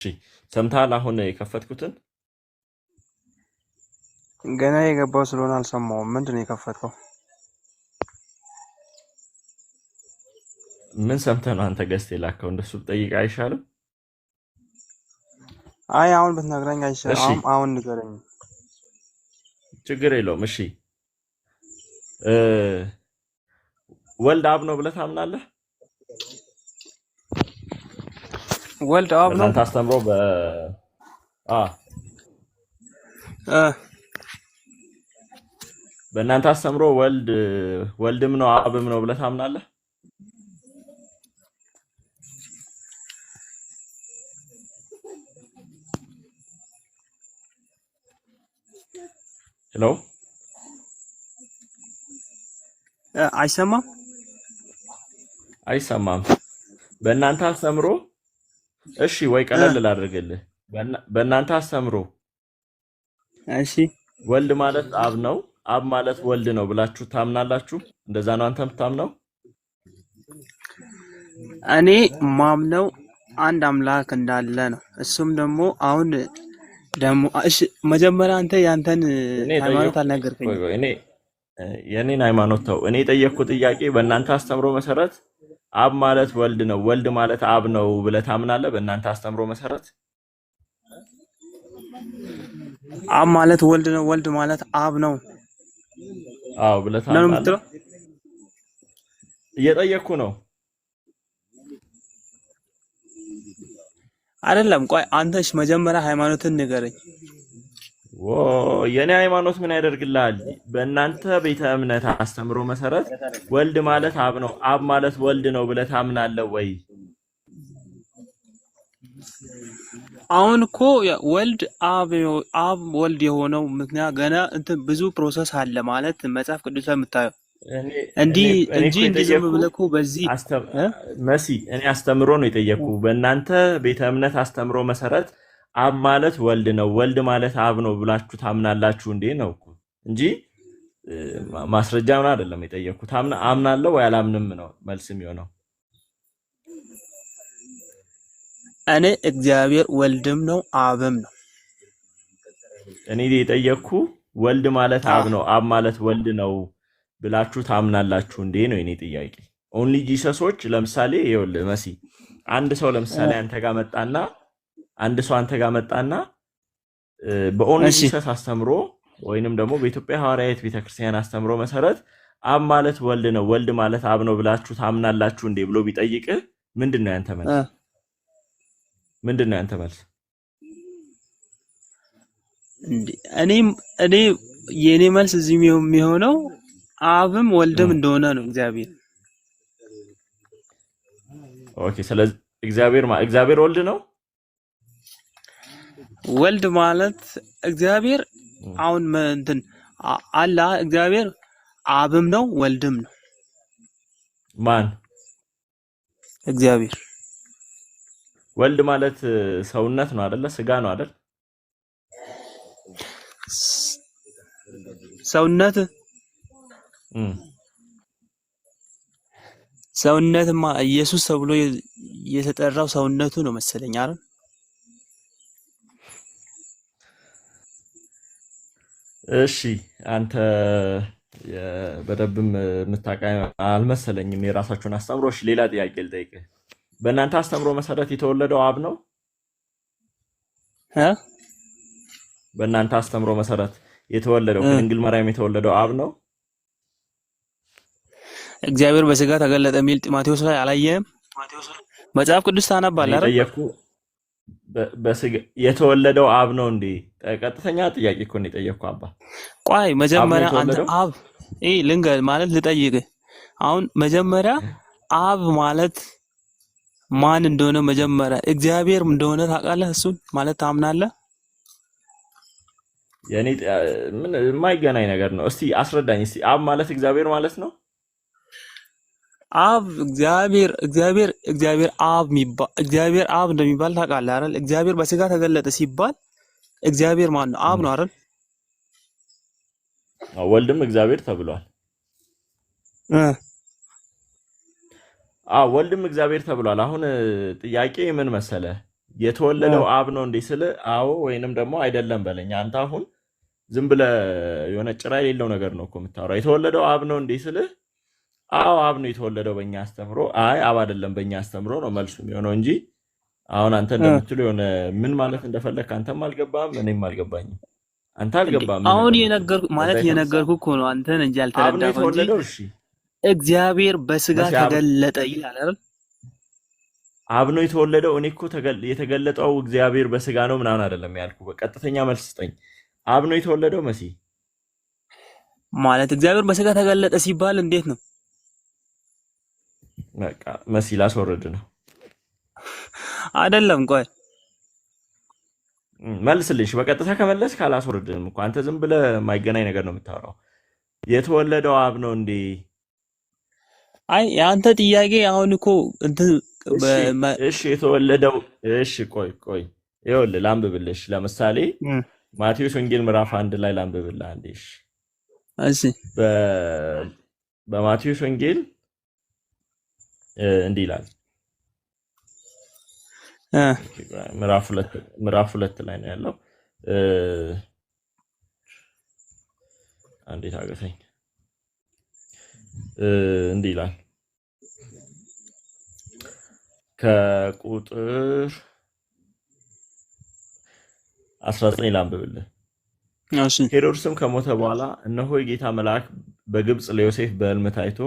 ሰምተሃል? አሁን የከፈትኩትን ገና የገባው ስለሆነ አልሰማውም። ምንድን ነው የከፈትከው? ምን ሰምተህ ነው አንተ ገዝተህ የላከው? እንደሱ ብጠይቅ አይሻልም? አይ አሁን ብትነግረኝ አይሻ እሺ አሁን አሁን ንገረኝ። ችግር የለውም። እሺ እ ወልድ አብ ነው ብለህ ታምናለህ? ወልድ አብ ነው። በእናንተ አስተምሮ በ አ እ በእናንተ አስተምሮ ወልድ ወልድም ነው አብም ነው ብለህ ታምናለህ? Hello አይሰማም። አይሰማም። በእናንተ አስተምሮ እሺ፣ ወይ እ ቀለል ላድርግልህ። በእናንተ አስተምሮ እሺ ወልድ ማለት አብ ነው፣ አብ ማለት ወልድ ነው ብላችሁ ታምናላችሁ? እንደዛ ነው አንተ የምታምነው? እኔ ማምነው አንድ አምላክ እንዳለ ነው። እሱም ደግሞ አሁን ደግሞ እሺ፣ መጀመሪያ አንተ ያንተን እኔ ሃይማኖት የጠየኩ ቆይ አልነገርከኝም። ቆይ፣ እኔ የኔን ሃይማኖት ተው። እኔ የጠየቅኩ ጥያቄ በእናንተ አስተምሮ መሰረት አብ ማለት ወልድ ነው፣ ወልድ ማለት አብ ነው ብለህ ታምናለህ? በእናንተ አስተምሮ መሰረት አብ ማለት ወልድ ነው፣ ወልድ ማለት አብ ነው አዎ ብለህ ነው ታምናለህ? የምትለው? እየጠየቅኩ ነው። አይደለም። ቆይ አንተ እሺ፣ መጀመሪያ ሃይማኖትን ንገረኝ። ወ የኔ ሃይማኖት ምን ያደርግልሃል? በእናንተ ቤተ እምነት አስተምሮ መሰረት ወልድ ማለት አብ ነው፣ አብ ማለት ወልድ ነው ብለህ ታምናለህ ወይ? አሁን እኮ ወልድ አብ አብ ወልድ የሆነው ምክንያት ገና እንትን ብዙ process አለ ማለት መጽሐፍ ቅዱስ ላይ የምታየው እኔ እኔ እንዲህ እኔ እንጂ እኮ እንዲህ ዝም የጠየቅኩ ብለህ እኮ በዚህ እ? መሲ እኔ አስተምሮ ነው የጠየቅኩ። በእናንተ ቤተ እምነት አስተምሮ መሰረት አብ ማለት ወልድ ነው፣ ወልድ ማለት አብ ነው ብላችሁ ታምናላችሁ እንዴ ነው እኮ እንጂ ማስረጃ ምን አይደለም የጠየቅኩት። አምናለሁ ወይ አላምንም ነው መልስ የሚሆነው። እኔ እግዚአብሔር ወልድም ነው አብም ነው። እኔ የጠየቅኩ ወልድ ማለት አ አብ ነው፣ አብ ማለት ወልድ ነው ብላችሁ ታምናላችሁ እንዴ ነው የኔ ጥያቄ። Only Jesus ኦች ለምሳሌ ይኸውልህ መሲ፣ አንድ ሰው እ፣ ለምሳሌ አንተ ጋር መጣና አንድ ሰው አንተ ጋር መጣና በ Only እሺ Jesus አስተምሮ ወይንም ደግሞ በኢትዮጵያ ሐዋርያት ቤተክርስቲያን አስተምሮ መሰረት አብ ማለት ወልድ ነው፣ ወልድ ማለት አብ ነው ብላችሁ ታምናላችሁ እንዴ ብሎ ቢጠይቅህ ምንድን ነው ያንተ እ፣ መልስ? ምንድን ነው ያንተ መልስ? እንዴ እኔም እኔ የእኔ መልስ እዚህ የሚሆነው አብም ወልድም እም፣ እንደሆነ ነው እግዚአብሔር። Okay። ስለዚህ እግዚአብሔር እግዚአብሔር ወልድ ነው። ወልድ ማለት እግዚአብሔር እም፣ አሁን እንትን አላ እግዚአብሔር አብም ነው ወልድም ነው ማን እግዚአብሔር። ወልድ ማለት ሰውነት ነው አይደለ? ስጋ ነው አይደል? ስ- ሰውነት እም፣ ሰውነትማ ኢየሱስ ተብሎ የተጠራው ሰውነቱ ነው መሰለኝ አይደል? እሺ አንተ በደንብም የምታውቅ አልመሰለኝም የራሳችሁን አስተምሮ። እሺ ሌላ ጥያቄ ልጠይቅህ። በእናንተ አስተምሮ መሰረት የተወለደው አብ ነው? እ? በእናንተ አስተምሮ መሰረት የተወለደው እ። ከድንግል ማርያም የተወለደው አብ ነው? እግዚአብሔር በስጋ ተገለጠ የሚል ጢሞቴዎስ ላይ አላየህም? መጽሐፍ ቅዱስ እኔ ታነባለህ አይደል? የጠየቅኩ በስጋ የተወለደው አብ ነው እንዴ? ቀጥተኛ ጥያቄ እኮ ነው የጠየቅኩ አባ። ቆይ አብ ነው መጀመሪያ አንተ የተወለደው? አብ ይህ ልንገር ማለት ልጠይቅህ። አሁን መጀመሪያ አብ ማለት ማን እንደሆነ መጀመሪያ እግዚአብሔር እንደሆነ ታውቃለህ? እሱን ማለት ታምናለህ? የኔ ምን የማይገናኝ ነገር ነው። እስቲ አስረዳኝ። እስቲ አብ ማለት እግዚአብሔር ማለት ነው? አብ እግዚአብሔር እግዚአብሔር እግዚአብሔር አብ የሚባል እግዚአብሔር አብ እንደሚባል ታውቃለህ አይደል? እግዚአብሔር በስጋ ተገለጠ ሲባል እግዚአብሔር ማን ነው? አብ እም። ነው አይደል? አዎ፣ ወልድም እግዚአብሔር ተብሏል። እ አዎ ወልድም እግዚአብሔር ተብሏል። አሁን ጥያቄ ምን መሰለ፣ የተወለደው አብ ነው እንዴ ስል አዎ ወይንም ደግሞ አይደለም በለኝ። አንተ አሁን ዝም ብለህ የሆነ ጭራ የሌለው ነገር ነው እኮ የምታወራው። የተወለደው አብ ነው እንዴ ስልህ አዎ አብ ነው የተወለደው በእኛ አስተምሮ፣ አይ አብ አይደለም በእኛ አስተምሮ ነው መልሱ የሚሆነው እንጂ አሁን አንተ እንደምትሉ የሆነ ምን ማለት እንደፈለግክ አንተም አልገባም እኔም አልገባኝም። አንተ እንዴ አልገባም ምን አሁን እንደምትል። የነገርኩ በዛ ማለት የተነሳ የነገርኩ እኮ ነው አንተን እንጂ አብ ነው ያልተረዳኸው እንጂ የተወለደው። እሺ እግዚአብሔር በስጋ መሲ አብ ተገለጠ ይላል አይደል? አብ ነው የተወለደው። እኔ እኮ የተገለጠው እግዚአብሔር በስጋ ነው ምናምን አይደለም ያልኩ። በቀጥተኛ መልስ ስጠኝ። አብ ነው የተወለደው መሲ? ማለት እግዚአብሔር በስጋ ተገለጠ ሲባል እንዴት ነው? በቃ መሲ ላስወርድ ነው። አይደለም ቆይ መልስልሽ። በቀጥታ ከመለስ ካላስወርድም እኮ አንተ ዝም ብለህ የማይገናኝ ነገር ነው የምታወራው። የተወለደው አብ ነው እንዴ? አይ የአንተ ጥያቄ አሁን እኮ እንትን እሺ እሺ፣ የተወለደው እሺ፣ ቆይ ቆይ፣ ይኸውልህ ላንብብልሽ። ለምሳሌ ማቴዎስ ወንጌል ምዕራፍ 1 ላይ ላንብብልህ አንዴ። እሺ እሺ በማቴዎስ ወንጌል እንዲህ ይላል። ምዕራፍ 2 ላይ ነው ያለው። አንዴ ታገሰኝ። እንዲህ ይላል ከቁጥር 19 ላንብብልህ። እሺ ሄሮድስም ከሞተ በኋላ እነሆ የጌታ መልአክ በግብፅ ለዮሴፍ በሕልም ታይቶ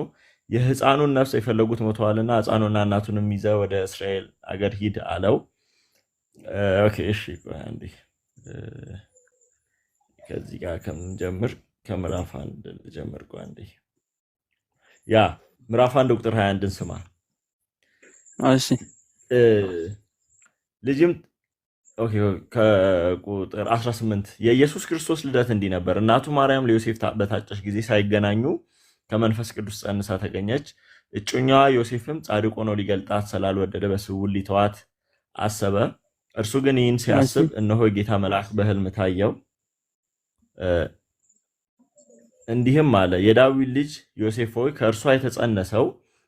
የሕፃኑን ነፍስ የፈለጉት ሞተዋልና ሕፃኑና እናቱንም ይዘህ ወደ እስራኤል አገር ሂድ አለው። Okay እሺ፣ ቆይ አንዴ ከዚህ ጋር ከምንጀምር ከምዕራፍ 1 ልጀምር። ቆይ አንዴ ያ ምዕራፍ 1 ቁጥር 21ን ስማ። እሺ ልጅም okay ከቁጥር 18 የኢየሱስ ክርስቶስ ልደት እንዲህ ነበር። እናቱ ማርያም ለዮሴፍ በታጨች ጊዜ ሳይገናኙ ከመንፈስ ቅዱስ ጸንሳ ተገኘች። እጮኛዋ ዮሴፍም ጻድቅ ሆኖ ሊገልጣት ስላልወደደ በስውር ሊተዋት አሰበ። እርሱ ግን ይህን ሲያስብ እነሆ የጌታ መልአክ በሕልም ታየው፣ እንዲህም አለ፣ የዳዊት ልጅ ዮሴፍ ሆይ ከእርሷ የተጸነሰው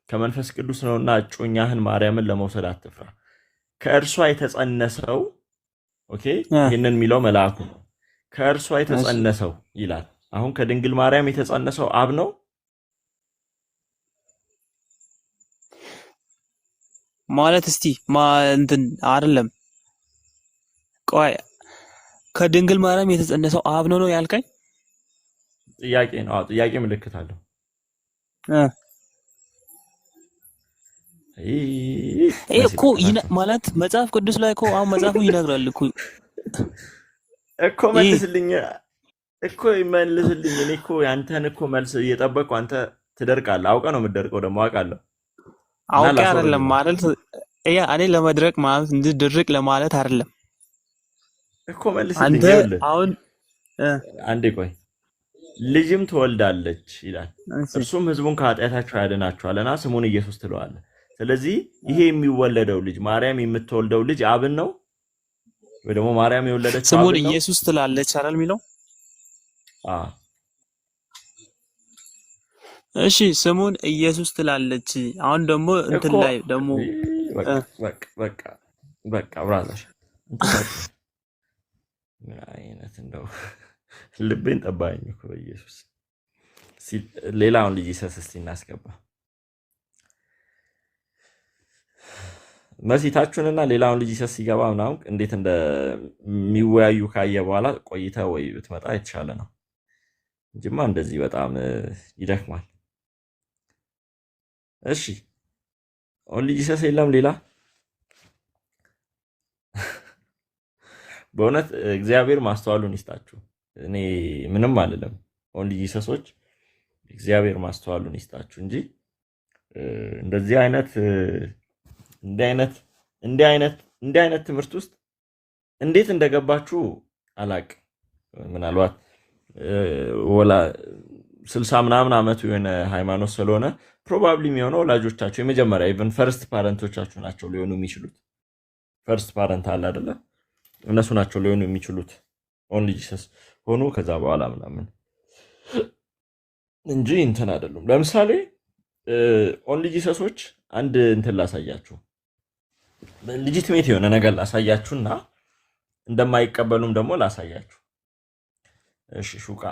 ከመንፈስ ቅዱስ ነውና እጮኛህን ማርያምን ለመውሰድ አትፍራ። ከእርሷ የተጸነሰው okay፣ ይህንን የሚለው መልአኩ ነው። ከእርሷ የተጸነሰው ይላል። አሁን ከድንግል ማርያም የተጸነሰው አብ ነው ማለት እስቲ እንትን አይደለም። ቆይ ከድንግል ማርያም የተጸነሰው አብ ነው ነው ያልከኝ? ጥያቄ ነው። አዎ ጥያቄ ምልክት አለው። ይሄ እኮ ማለት መጽሐፍ ቅዱስ ላይ እኮ አሁን መጽሐፉ ይነግራል እኮ እኮ መልስልኝ እኮ መልስልኝ። እኔ እኮ ያንተን እኮ መልስ እየጠበቅኩ አንተ ትደርቃለህ። አውቀህ ነው የምትደርቀው ደግሞ አውቃለሁ። አውቄ አይደለም ማለት ያ እኔ ለመድረቅ ማለት እንጂ ድርቅ ለማለት አይደለም እኮ መልስልኝ። አንተ አሁን አንዴ ቆይ። ልጅም ትወልዳለች ይላል፣ እርሱም ሕዝቡን ከኃጢአታቸው ያድናቸዋልና ስሙን ኢየሱስ ትለዋለህ። ስለዚህ ይሄ የሚወለደው ልጅ ማርያም የምትወልደው ልጅ አብን ነው ወይ ደግሞ ማርያም የወለደችው ስሙን ኢየሱስ ትላለች አይደል የሚለው? አዎ። እሺ ስሙን ኢየሱስ ትላለች። አሁን ደግሞ እንትን ላይ ደግሞ በቃ በቃ በቃ brother ምን አይነት እንደው ልቤን ጠባኝ እኮ በኢየሱስ። ሌላውን ልጅ Jesus እስቲ እናስገባ። መሲታችሁንና ሌላውን ልጅ Jesus ሲገባ ምናምን እንዴት እንደሚወያዩ ካየ በኋላ ቆይተ ወይ ብትመጣ የተሻለ ነው እንጂማ እንደዚህ በጣም ይደክማል። እሺ Only Jesus የለም ሌላ። በእውነት እግዚአብሔር ማስተዋሉን ይስጣችሁ። እኔ ምንም አልልም። Only Jesus ኦች እግዚአብሔር ማስተዋሉን ይስጣችሁ እንጂ እንደዚህ አይነት እንዲህ አይነት እንዲህ አይነት እንዲህ አይነት ትምህርት ውስጥ እንዴት እንደገባችሁ አላቅም። ምናልባት ወላ 60 ምናምን ዓመቱ የሆነ ሃይማኖት ስለሆነ probably የሚሆነው ወላጆቻችሁ የመጀመሪያ even first parent ኦቻችሁ ናቸው ሊሆኑ የሚችሉት። First parent አለ አይደለ? እነሱ ናቸው ሊሆኑ የሚችሉት Only Jesus ሆኑ ከዛ በኋላ ምናምን እንጂ እንትን አይደሉም። ለምሳሌ Only Jesus ኦች አንድ እንትን ላሳያችሁ። legitimate የሆነ ነገር ላሳያችሁና እንደማይቀበሉም ደግሞ ላሳያችሁ። እሺ ሹቃ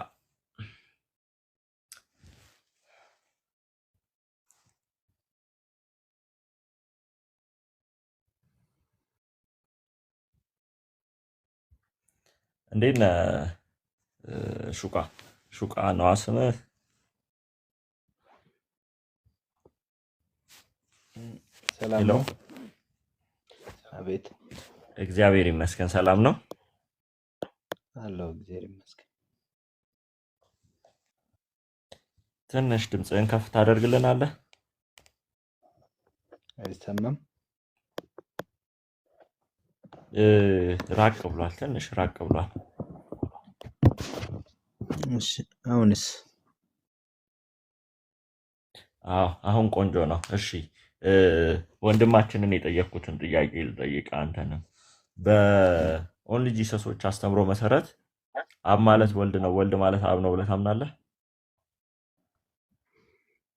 እንዴት ነህ? ሹቃ ሹቃ ነዋ ስምህ። ሰላም Hello፣ ነው። አቤት እግዚአብሔር ይመስገን ሰላም ነው። አለው። እግዚአብሔር ይመስገን። ትንሽ ድምፅህን ከፍ ታደርግልናለህ? አይሰማም? እ፣ ራቅ ብሏል፣ ትንሽ ራቅ ብሏል። እሺ፣ አሁንስ? አዎ አሁን ቆንጆ ነው። እሺ እ፣ ወንድማችንን የጠየቅኩትን ጥያቄ ልጠይቅ አንተንም። በ Only Jesus ኦች አስተምሮ መሰረት አብ ማለት ወልድ ነው፣ ወልድ ማለት አብ ነው ብለህ ታምናለህ?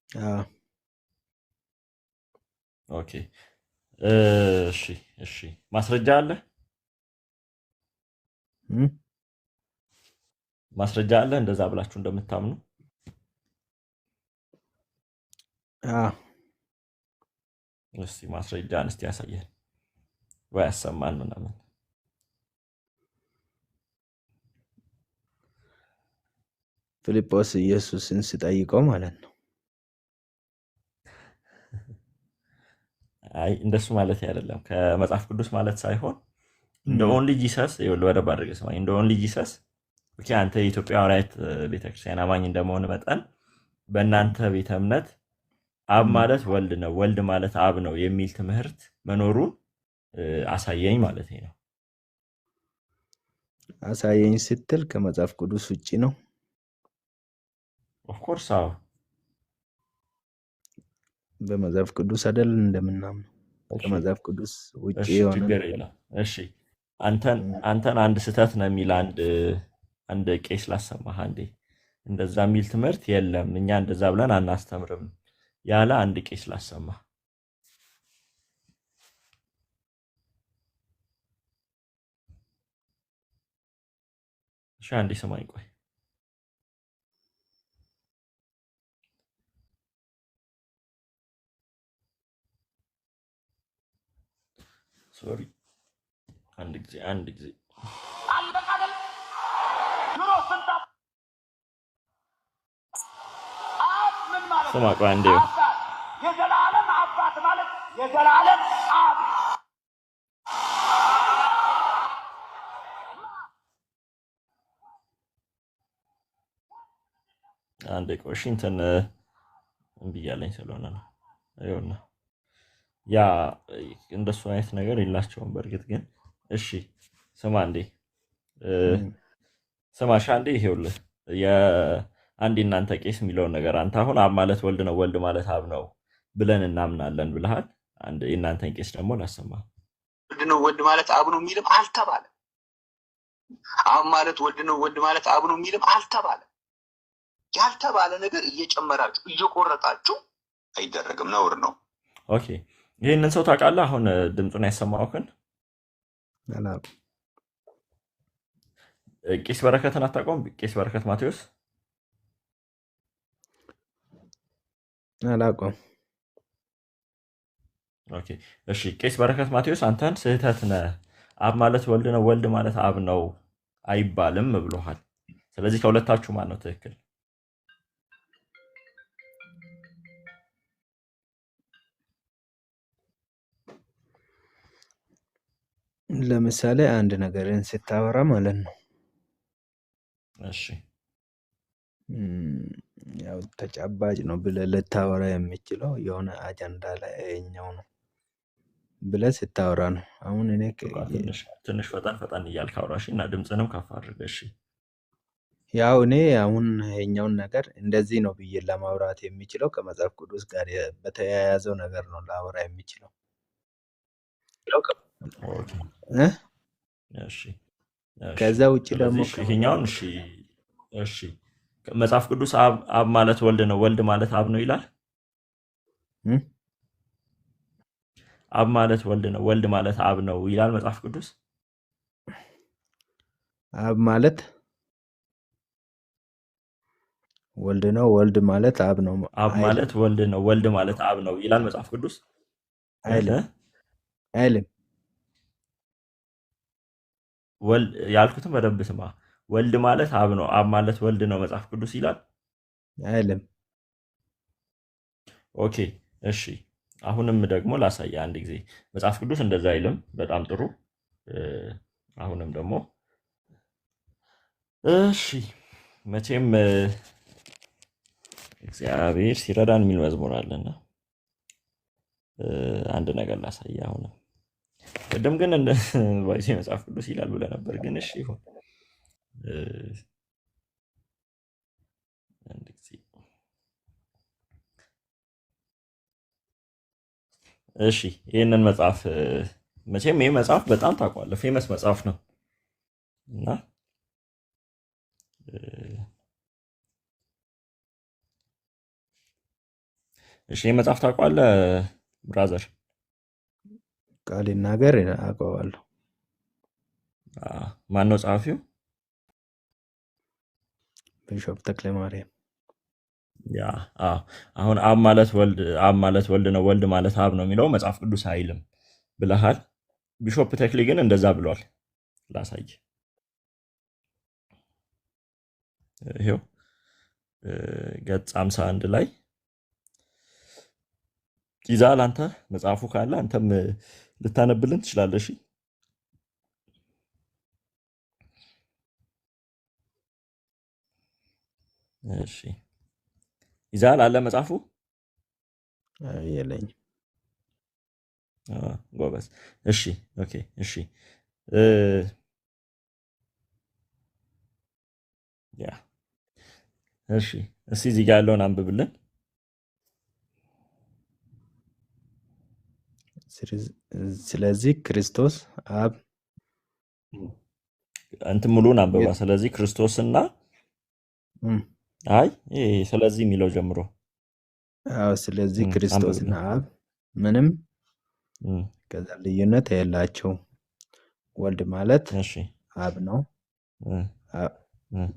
አዎ፣ Okay እሺ እሺ፣ ማስረጃ አለ? እም? ማስረጃ አለ እንደዛ ብላችሁ እንደምታምኑ? አዎ፣ እስቲ ማስረጃን እስቲ ያሳየን ወይ ያሰማን ምናምን። ፊልጶስ ኢየሱስን ሲጠይቀው ማለት ነው። አይ እንደሱ ማለት አይደለም፣ ከመጽሐፍ ቅዱስ ማለት ሳይሆን እንደ እም፣ Only Jesus ይኸውልህ፣ በደንብ አድርገህ ስማኝ። እንደ Only Jesus okay፣ አንተ የኢትዮጵያ ሐዋርያት ቤተክርስቲያን አማኝ እንደመሆን መጠን በእናንተ ቤተ እምነት አብ እም። ማለት ወልድ ነው፣ ወልድ ማለት አብ ነው የሚል ትምህርት መኖሩን አሳየኝ ማለት ነው። አሳየኝ ስትል ከመጽሐፍ ቅዱስ ውጪ ነው። Of course አዎ። በመጽሐፍ ቅዱስ አይደል እንደምናምነው። እሺ ከመጽሐፍ ቅዱስ ውጪ እሺ፣ የሆነ ችግር ነገር የለም። እሺ አንተን እም፣ አንተን አንድ ስህተት ነው የሚል አንድ ቄስ ላሰማህ አንዴ። እንደዛ የሚል ትምህርት የለም፣ እኛ እንደዛ ብለን አናስተምርም ያለ አንድ ቄስ ላሰማህ። እሺ አንዴ ስማኝ ቆይ። Sorry፣ አንድ ጊዜ አንድ ጊዜ ስማ ቆይ አንዴ። የዘላለም አባት ማለት የዘላለም አብ አንዴ ቆይ። እሺ እንትን እምቢ እያለኝ ስለሆነ ነው። ይኸውና ያ እንደሱ አይነት ነገር የላቸውም። በእርግጥ ግን እሺ ስማ አንዴ እ፣ እም፣ ስማ እሺ አንዴ ይሄውልህ የአንድ እናንተ ቄስ የሚለውን ነገር አንተ አሁን አብ ማለት ወልድ ነው ወልድ ማለት አብ ነው ብለን እናምናለን ብለሃል። አንድ የእናንተን ቄስ ደግሞ ላሰማ። ወልድ ነው ወልድ ማለት አብ ነው የሚልም አልተባለም። አብ ማለት ወልድ ነው ወልድ ማለት አብ ነው የሚልም አልተባለም። ያልተባለ ነገር እየጨመራችሁ እየቆረጣችሁ አይደረግም፣ ነውር ነው። Okay ይህንን ሰው ታውቃለህ? አሁን ድምፁን ያሰማሁህን አላውቅም። ቄስ በረከትን አታውቀውም? ቄስ በረከት ማቴዎስ አላውቀውም። Okay እሺ፣ ቄስ በረከት ማቴዎስ አንተን ስህተት ነህ፣ አብ ማለት ወልድ ነው ወልድ ማለት አብ ነው አይባልም ብሎሃል። ስለዚህ ከሁለታችሁ ማን ነው ትክክል? ለምሳሌ አንድ ነገርን ስታወራ ማለት ነው እሺ እም፣ ያው ተጨባጭ ነው ብለህ ልታወራ የሚችለው የሆነ አጀንዳ ላይ ይኸኛው ነው ብለህ ስታወራ ነው። አሁን እኔ ሹቃ ትንሽ ትንሽ ፈጠን ፈጠን እያልክ አውራ እሺ፣ እና ድምፅንም ከፍ አድርገህ እሺ። ያው እኔ አሁን ይኸኛውን ነገር እንደዚህ ነው ብዬ ለማውራት የሚችለው ከመጽሐፍ ቅዱስ ጋር በተያያዘው ነገር ነው ላወራ የሚችለው Okay እ? እሺ እሺ። ከዛ ውጭ ደግሞ ስለዚህ እሺ ከመጽሐፍ ይሄኛውን እሺ እሺ መጽሐፍ ቅዱስ አብ አብ ማለት ወልድ ነው ወልድ ማለት አብ ነው ይላል። እም? አብ ማለት ወልድ ነው፣ ወልድ ማለት አብ ነው ይላል መጽሐፍ ቅዱስ? አብ ማለት ወልድ ነው፣ ወልድ ማለት አብ ነው አብ አይልም። ማለት ወልድ ነው፣ ወልድ ማለት አብ ነው ይላል መጽሐፍ ቅዱስ? አይልም አይልም። ወልድ ያልኩትን በደንብ ስማ። ወልድ ማለት አብ ነው፣ አብ ማለት ወልድ ነው መጽሐፍ ቅዱስ ይላል? አይልም። Okay እሺ። አሁንም ደግሞ ላሳየ አንድ ጊዜ መጽሐፍ ቅዱስ እንደዛ አይልም። በጣም ጥሩ። አሁንም ደግሞ እሺ፣ መቼም እግዚአብሔር ሲረዳን የሚል መዝሙር አለና አንድ ነገር ላሳየ። አሁንም ቅድም ግን እንደ ባይዜ መጽሐፍ ቅዱስ ይላል ብለህ ነበር፣ ግን እሺ ይሁን። አንድ ጊዜ እሺ፣ ይህንን መጽሐፍ መቼም ይህ መጽሐፍ በጣም ታውቀዋለህ፣ famous መጽሐፍ ነው እና እሺ፣ ይህ መጽሐፍ ታውቀዋለህ brother? ቃል ይናገር አውቀዋለሁ። ማን ነው ጸሐፊው? ቢሾፕ ተክለ ማርያም። Yeah አዎ። አሁን አብ ማለት ወልድ፣ አብ ማለት ወልድ ነው፣ ወልድ ማለት አብ ነው የሚለው መጽሐፍ ቅዱስ አይልም ብለሃል። ቢሾፕ ተክሌ ግን እንደዛ ብሏል። ላሳይ፣ ይሄው ገጽ 51 ላይ ይዛል። አንተ መጽሐፉ ካለ አንተም ልታነብልን ትችላለህ። እሺ እሺ፣ ይዛል አለ መጽሐፉ። የለኝም። ጎበዝ። እሺ okay፣ እሺ yeah እሺ፣ እስቲ እዚህ ጋር ያለውን አንብብልን። ስለዚህ ክርስቶስ አብ እንትን ሙሉን አንብባ። ስለዚህ ክርስቶስና አይ ይሄ ስለዚህ የሚለው ጀምሮ። አዎ፣ ስለዚህ ክርስቶስና አብ ምንም ከዛ ልዩነት የላቸው። ወልድ ማለት አብ ነው።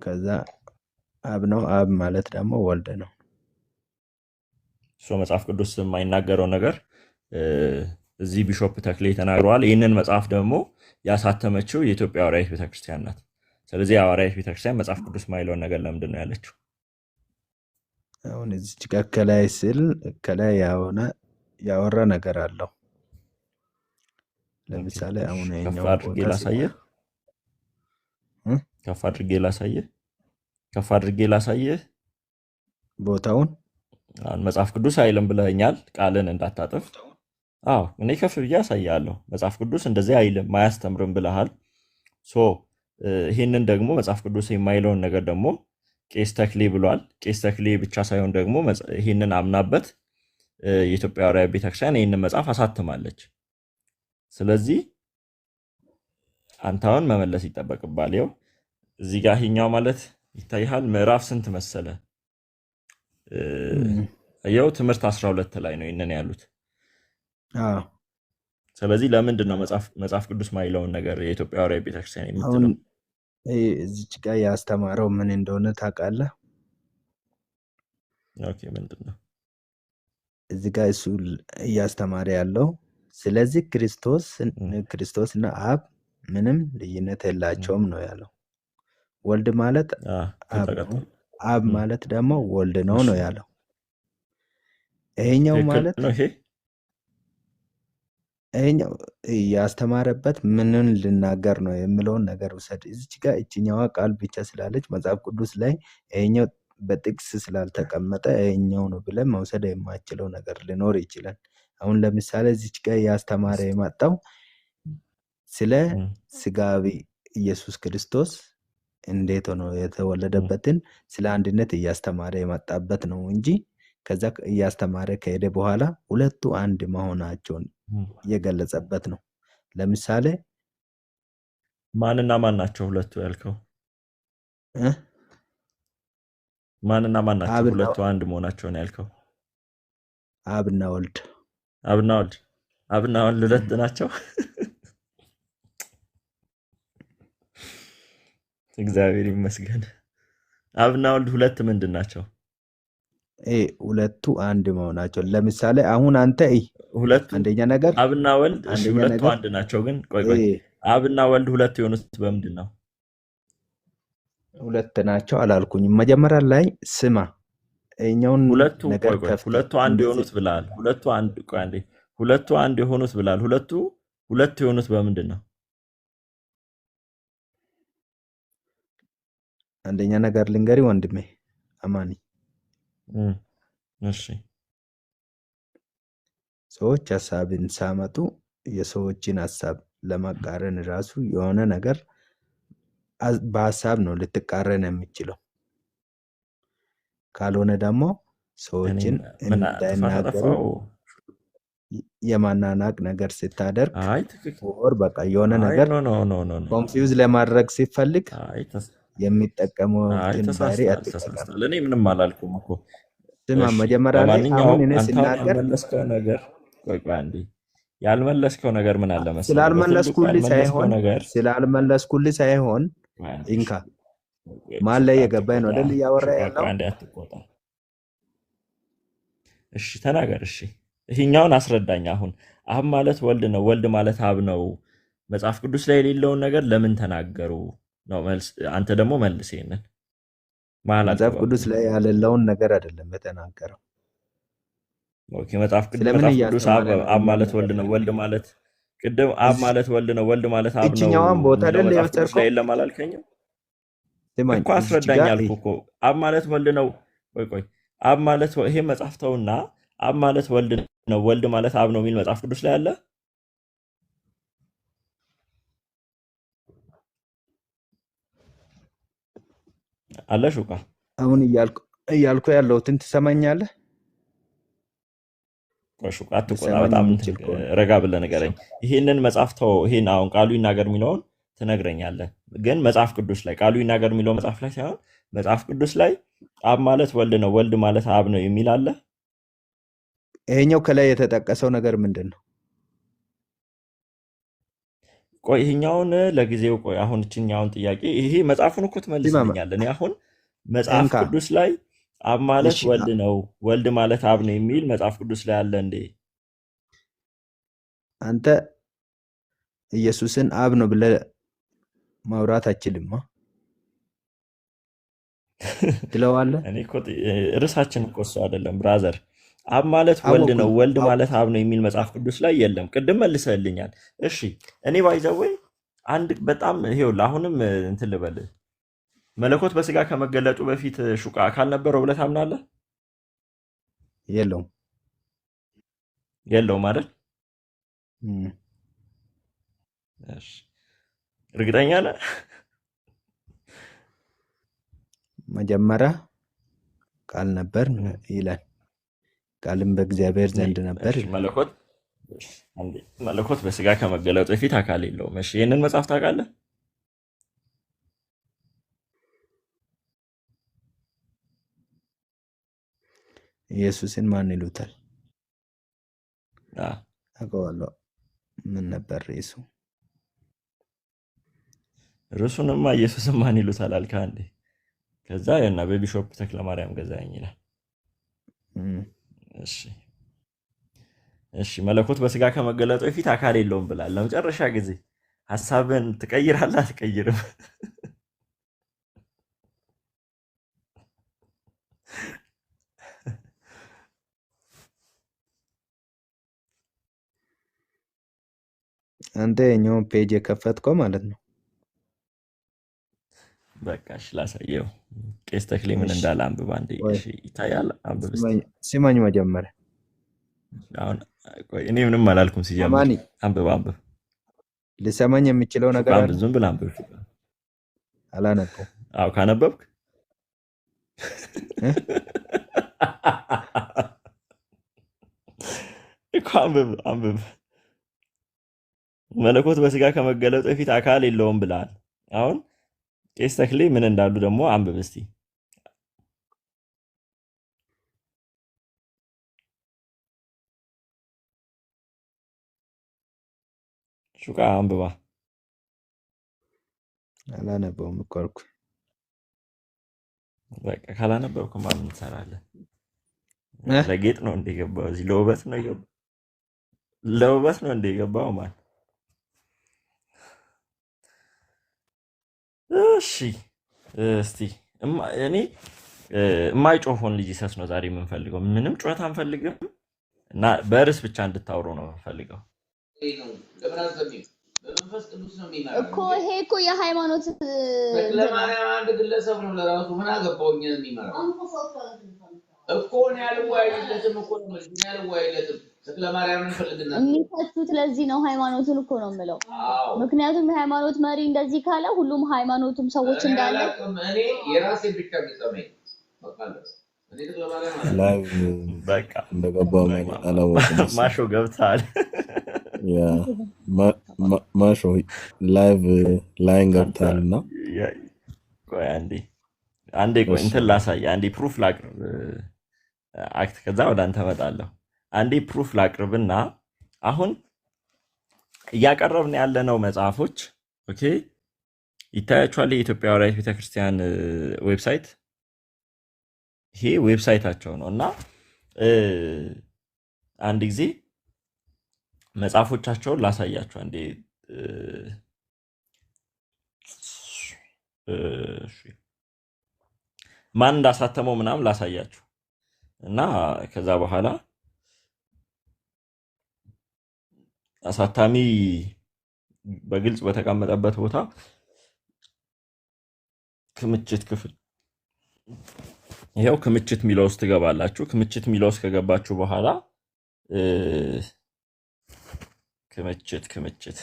ከዛ አብ ነው። አብ ማለት ደግሞ ወልድ ነው። እሱ መጽሐፍ ቅዱስ የማይናገረው ነገር እዚህ ቢሾፕ ተክሌ ተናግረዋል። ይህንን መጽሐፍ ደግሞ ያሳተመችው የኢትዮጵያ ሐዋርያዊት ቤተክርስቲያን ናት። ስለዚህ የሐዋርያዊት ቤተክርስቲያን መጽሐፍ ቅዱስ ማይለውን ነገር ለምንድን ነው ያለችው? አሁን እዚች ጋር ከላይ ስል ከላይ ያወራ ነገር አለው። ለምሳሌ አሁን ከፍ አድርጌ ላሳየህ፣ ከፍ አድርጌ ላሳየህ፣ ከፍ አድርጌ ላሳየህ ቦታውን። አሁን መጽሐፍ ቅዱስ አይልም ብለኸኛል፣ ቃልን እንዳታጥፍ። አዎ እኔ ከፍ ብዬ አሳያለሁ። መጽሐፍ ቅዱስ እንደዚህ አይልም አያስተምርም ብለሃል። So ይህንን ደግሞ መጽሐፍ ቅዱስ የማይለውን ነገር ደግሞ ቄስ ተክሌ ብሏል። ቄስ ተክሌ ብቻ ሳይሆን ደግሞ ይህንን አምናበት የኢትዮጵያ ሐዋርያዊት ቤተክርስቲያን ይህንን መጽሐፍ አሳትማለች። ስለዚህ አንተ አሁን መመለስ ይጠበቅብሃል። ይኸው እዚህ ጋር ይኸኛው ማለት ይታይሃል። ምዕራፍ ስንት መሰለ? ይኸው ትምህርት 12 ላይ ነው ይህንን ያሉት። ስለዚህ ለምንድን ነው መጽሐፍ ቅዱስ ማይለውን ነገር የኢትዮጵያ ሐዋርያዊት ቤተክርስቲያን የምትለው? አሁን እዚች ጋር ያስተማረው ምን እንደሆነ ታውቃለህ? Okay፣ ምንድን ነው? እዚህ ጋር እሱ እያስተማረ ያለው ስለዚህ ክርስቶስና አብ ምንም ልዩነት የላቸውም ነው ያለው። ወልድ ማለት አብ ነው፣ አብ ማለት ደግሞ ወልድ ነው ነው ያለው። ይሄኛው ማለት ነው ይሄ ይሄኛው ያስተማረበት ምንን ልናገር ነው የሚለውን ነገር ውሰድ። እዚች ጋር እችኛዋ ቃል ብቻ ስላለች መጽሐፍ ቅዱስ ላይ ይሄኛው በጥቅስ ስላልተቀመጠ ይሄኛው ነው ብለን መውሰድ የማይችለው ነገር ሊኖር ይችላል። አሁን ለምሳሌ እዚች ጋር ያስተማረ የመጣው ስለ ስጋዊ ኢየሱስ ክርስቶስ እንዴት ሆኖ የተወለደበትን ስለ አንድነት እያስተማረ የመጣበት ነው እንጂ ከዛ እያስተማረ ከሄደ በኋላ ሁለቱ አንድ መሆናቸውን የገለጸበት ነው። ለምሳሌ ማንና ማን ናቸው ሁለቱ ያልከው? ማንና ማን ናቸው ሁለቱ አንድ መሆናቸውን ያልከው? አብና ወልድ። አብና ወልድ። አብና ወልድ ሁለት ናቸው። እግዚአብሔር ይመስገን። አብና ወልድ ሁለት ምንድን ናቸው? ሁለቱ አንድ መሆናቸው። ለምሳሌ አሁን አንተ እይ፣ ሁለቱ አንደኛ ነገር አብና ወልድ እሺ፣ አንደኛ ሁለቱ ነገር አንድ ናቸው። ግን ቆይ ቆይ፣ እ አብና ወልድ ሁለት የሆኑት በምንድን ነው? ሁለት ናቸው አላልኩኝም። መጀመሪያ ላይ ስማ፣ ይኸኛውን ሁለቱ ነገር ቆይ ቆይ፣ ከፍተህ ሁለቱ አንድ እንደዚህ የሆኑት ብለሃል። ሁለቱ አንድ ቆይ አንዴ፣ ሁለቱ አንድ የሆኑት ብለሃል። ሁለቱ ሁለት የሆኑት በምንድን ነው? አንደኛ ነገር ልንገሪ ወንድሜ አማኒ፣ እም፣ እሺ ሰዎች ሀሳብን ሳመጡ የሰዎችን ሀሳብ ለማቃረን ራሱ የሆነ ነገር በሀሳብ ነው ልትቃረን የሚችለው። ካልሆነ ደግሞ እኔ ሰዎችን ምን ጥፋት እንዳይናገሩ አጠፋው? የማናናቅ ነገር ስታደርግ አይ ትክክል። ወር በቃ የሆነ አይ ነገር no no no no no confuse ለማድረግ ሲፈልግ አይ የሚጠቀሙትን ባህሪ ተሳስተሃል፣ አትጠቀም። ተሳስተሃል። እኔ ምንም አላልኩም እኮ። ስማ እሺ መጀመሪያ ላይ አሁን ለማንኛውም እኔ አንተ አሁን ስናገር ያልመለስከው ነገር ቆይ ቆይ አንዴ፣ ያልመለስከው ነገር ምን አለ መሰለህ፣ በትልቁ ስላልመለስኩልህ ያልመለስከው ሳይሆን ነገር ስላልመለስኩልህ ሳይሆን ቆይ አንዴ፣ እንካ ቆይ ማን ሹቃ ላይ የገባኝ ነው አትቆጣ፣ አይደል እያወራ ሹቃ ቆይ ያለው። አንዴ አትቆጣ። እሺ ተናገር። እሺ ይሄኛውን አስረዳኝ። አሁን አብ ማለት ወልድ ነው፣ ወልድ ማለት አብ ነው። መጽሐፍ ቅዱስ ላይ የሌለውን ነገር ለምን ተናገሩ ነው መልስ። አንተ ደግሞ መልስ ይሄንን መሀል መጽሐፍ ቅዱስ አትገባብኝ። ላይ ያለለውን ነገር አይደለም የተናገረው። okay መጽሐፍ ቅዱስ ስለምን መጽሐፍ ቅዱስ አብ እያስተማረ ነው አብ የሚለውን ማለት ነገር ወልድ ነው፣ ወልድ ማለት ቅድም አብ እዚህ ማለት ወልድ ነው፣ ወልድ ማለት አብ ነው እችኛዋን ቦታ የሚለው አይደል መጽሐፍ ቅዱስ የወሰድከው? ላይ የለም አላልከኝም ስማኝ እኮ? እዚች አስረዳኝ ጋር አልኩህ እኮ። አብ ማለት ወልድ ነው። ቆይ ቆይ አብ ማለት ይሄ መጽሐፍ ተውና፣ አብ ማለት ወልድ ነው፣ ወልድ ማለት አብ ነው የሚል መጽሐፍ ቅዱስ ላይ አለ አለ ሹቃ አሁን እያልኩ ያለሁትን ትሰማኛለህ? ቆይ ሹቃ አትቆጣ፣ ልሰማኝ በጣም እንትን የምችል ከሆነ ረጋ ብለህ ንገረኝ። ይሄንን መጽሐፍ ተው፣ ይሄን አሁን ቃሉ ይናገር የሚለውን ትነግረኛለህ። ግን መጽሐፍ ቅዱስ ላይ ቃሉ ይናገር የሚለው መጽሐፍ ላይ ሳይሆን መጽሐፍ ቅዱስ ላይ አብ ማለት ወልድ ነው፣ ወልድ ማለት አብ ነው የሚል አለ። ይሄኛው ከላይ የተጠቀሰው ነገር ምንድን ነው? ቆይ ይሄኛውን ለጊዜው ቆይ፣ አሁን እችኛውን ጥያቄ ይሄ መጽሐፉን እኮ ስማ ትመልስልኛለህ። እኔ አሁን መጽሐፍ እንካ ቅዱስ ላይ አብ ማለት እሺ ወልድ ነው፣ ወልድ ማለት አብ ነው የሚል መጽሐፍ ቅዱስ ላይ አለ እንዴ? አንተ ኢየሱስን አብ ነው ብለህ ማውራት አችልማ ትለዋለህ። እኔ እኮ ርዕሳችን እኮ እሱ አይደለም brother። አብ ማለት ወልድ ነው፣ አወኩኝ ወልድ ማለት አብ ነው የሚል መጽሐፍ ቅዱስ ላይ የለም። ቅድም መልሰህልኛል። እሺ እኔ by the way አንድ በጣም ይኸውልህ፣ አሁንም እንትን ልበልህ፣ መለኮት በስጋ ከመገለጡ በፊት ሹቃ አካል ነበረው ብለህ ታምናለህ? የለውም። የለውም አይደል? እም፣ እሺ እርግጠኛ ነህ? መጀመሪያ ቃል ነበር እም። ይላል፣ ቃልም በእግዚአብሔር እኔ ዘንድ ነበር እሺ ይላል። መለኮት እሺ፣ አንዴ መለኮት በስጋ ከመገለጡ በፊት አካል የለውም። እሺ ይህንን መጽሐፍ ታውቃለህ? ኢየሱስን ማን ይሉታል? አዎ። አውቀዋለሁ። ምን ነበር ርዕሱ? ርዕሱንማ ኢየሱስን ማን ይሉታል አልከህ አንዴ። ከዛ እና በቢሾፕ ተክለማርያም ገዛኸኝ ይላል። እም፣ እሺ እሺ መለኮት በስጋ ከመገለጡ በፊት አካል የለውም ብላል። ለመጨረሻ ጊዜ ሀሳብን ትቀይራለህ አትቀይርም? አንተ የኛውን page የከፈትከው ማለት ነው። በቃ እሺ ላሳየው። ቄስ ተክሌ ምን እሺ እንዳለ አንብብ አንዴ። ቆይ እሺ ይታያል፣ አንብብ እስቲ። ስማኝ ስማኝ መጀመሪያ አሁን ቆይ እኔ ምንም አላልኩም ሲጀምር። አማኒ አንብብ አንብብ፣ ልሰማኝ የሚችለው ሹቃ ነገር አንብብ፣ አለ? ዝም ብለህ አንብብ ሹቃ። አላነበው አዎ ካነበብክ እ? እኮ አንብብ አንብብ። መለኮት በስጋ ከመገለጡ በፊት አካል የለውም ብለሃል። አሁን ቄስ ተክሌ ምን እንዳሉ ደግሞ አንብብ እስቲ። ሹቃ አንብባ። አላነበውም እኮ አልኩህ። በቃ ካላነበብክማ ምን ትሰራለህ? እ? ለጌጥ ነው እንደ የገባው እዚህ ለውበት ነው የገባው፣ ለውበት ነው እንደ የገባው ማን። እሺ እስቲ እኔ የማይጮህ Only Jesus ነው ዛሬ የምንፈልገው። ምንም ጩኸት አንፈልግም እና በርዕስ ብቻ እንድታወሩ ነው የምንፈልገው። ነው ለምን አትሰሚም? በመንፈስ ቅዱስ ነው የሚመራን እኮ እንዴ። ይሄ እኮ የሃይማኖት ተክለ እንትን ነው። ማርያም አንድ ግለሰብ ነው ለራሱ ምን አገባው እኛን የሚመራው እኮ። እኔ አልወያይለትም እኮ ነው የምልሽ። እኔ አልወያይለትም። ተክለ ማርያምን ፈልግና የሚፈቱት ለዚህ ነው። ሃይማኖቱን እኮ ነው የምለው። አዎ ምክንያቱም የሃይማኖት መሪ እንደዚህ ካለ ሁሉም ሃይማኖቱም ሰዎች እኔ እንዳለ አላውቅም። እኔ የራሴ ብቻ የሚጠመኝ በቃ አለቀ። እኔ ተክለ ማርያም አላውቅም። live በቃ እንደገባው አላወቅም መሰለኝ። ማሾ ገብተሃል። yeah ማሾ live ላይን አንተ ገብተሃል እና ቆይ አንዴ አንዴ ቆይ እሺ እንትን ላሳይ፣ አንዴ proof ላቅርብ አክት፣ ከዛ ወደ አንተ እመጣለሁ። አንዴ proof ላቅርብና አሁን እያቀረብን ያለነው መጽሐፎች okay፣ ይታያችኋል። የኢትዮጵያ ሐዋርያት ቤተክርስቲያን website ይሄ website ኣቸው ነው እና እ፣ አንድ ጊዜ መጽሐፎቻቸውን ላሳያችሁ አንዴ። እሺ፣ ማን እንዳሳተመው ምናምን ላሳያችሁ እና ከዛ በኋላ አሳታሚ በግልጽ በተቀመጠበት ቦታ ክምችት ክፍል ይኸው ክምችት ሚለው ውስጥ ትገባላችሁ። ክምችት ሚለው ውስጥ ከገባችሁ በኋላ እ፣ ክምችት ክምችት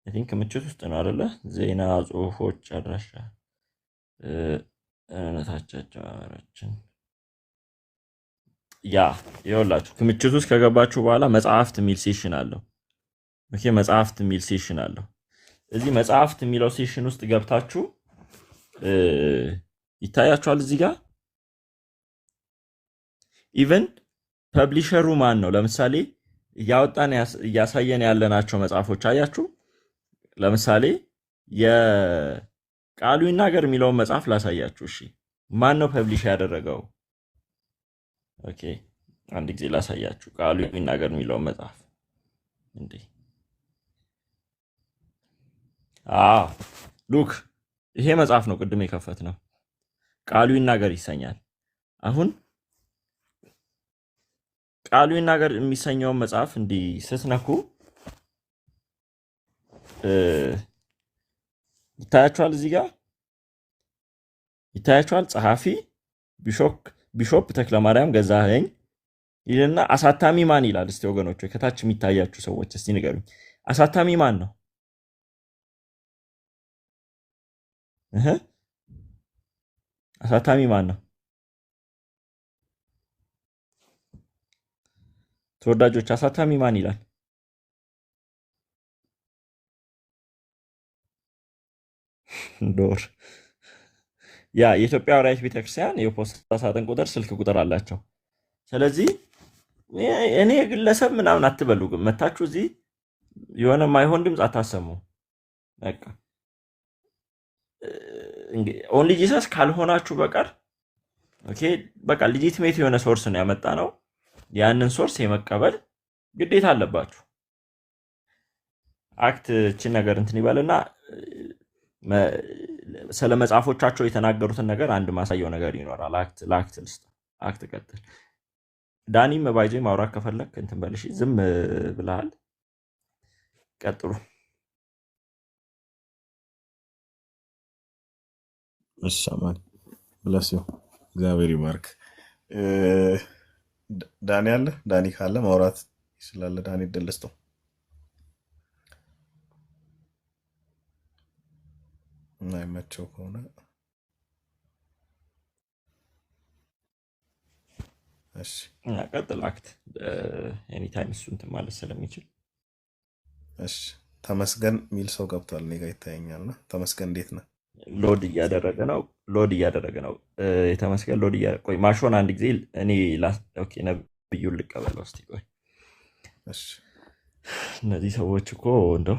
I think ክምችት ውስጥ ነው አይደለ? ዜና፣ ጽሁፎች፣ አድራሻ እምነታቸው አማራችን ያ ይኸውላችሁ ክምችት ውስጥ ከገባችሁ በኋላ መጽሐፍት የሚል section አለው። okay መጽሐፍት የሚል section አለው። እዚህ መጽሐፍት የሚለው section ውስጥ ገብታችሁ ይታያችኋል። እዚህ ጋር even publisher ኡ ማን ነው? ለምሳሌ እያወጣን እያሳየን ያለናቸው መጽሐፎች አያችሁ። ለምሳሌ የቃሉ ይናገር የሚለውን መጽሐፍ ላሳያችሁ። እሺ ማን ነው publish ያደረገው? okay አንድ ጊዜ ላሳያችሁ። ቃሉ ይናገር የሚለውን መጽሐፍ እንዴ! አዎ look ይሄ መጽሐፍ ነው ቅድም የከፈት ነው። ቃሉ ይናገር ይሰኛል። አሁን ቃሉ ይናገር የሚሰኘውን መጽሐፍ እንዲህ ስትነኩ ይታያችኋል። እዚህ ጋር ይታያችኋል። ጸሐፊ bishop ተክለማርያም ገዛኸኝ ይልና አሳታሚ ማን ይላል? እስቲ ወገኖች ከታች የሚታያችሁ ሰዎች እስቲ ንገሩኝ። አሳታሚ ማን ነው? እህ አሳታሚ ማን ነው? ተወዳጆች አሳታሚ ማን ይላል? ዶር ያ የኢትዮጵያ ሐዋርያት ቤተክርስቲያን የፖስታ ሳጥን ቁጥር፣ ስልክ ቁጥር አላቸው። ስለዚህ እኔ ግለሰብ ምናምን አትበሉ። ግን መታችሁ እዚህ የሆነ ማይሆን ድምፅ አታሰሙ። በቃ Only Jesus ካልሆናችሁ በቀር okay፣ በቃ legitimate የሆነ source ነው ያመጣ ነው። ያንን source የመቀበል ግዴታ አለባችሁ። አክት እችን ነገር እንትን ይበልና ስለ መጽሐፎቻቸው የተናገሩትን ነገር አንድ ማሳየው ነገር ይኖራል። አክት ለአክት ልስጥ። አክት ቀጥል። ዳኒም ባይዞ ማውራት ከፈለክ እንትን በልሽ። ዝም ብለሃል። ቀጥሉ። እሺ አማን bless you እግዚአብሔር ይባርክ። ዳኒ አለ። ዳኒ ካለ ማውራት ይችላል። ዳኒ እድል ልስጠው። የማይመቸው ከሆነ እሺ እና ቀጥል። አክት anytime እሱ እንትን ማለት ስለሚችል እሺ። ተመስገን የሚል ሰው ገብቷል። እኔ ጋ ይታየኛል። እና ተመስገን እንዴት ነህ? load እያደረገ ነው። load እያደረገ ነው። የተመስገን load እያደረገ ቆይ፣ ማሾን አንድ ጊዜ እኔ okay፣ ነብዩን ልቀበለው እስቲ ቆይ። እሺ እነዚህ ሰዎች እኮ እንደው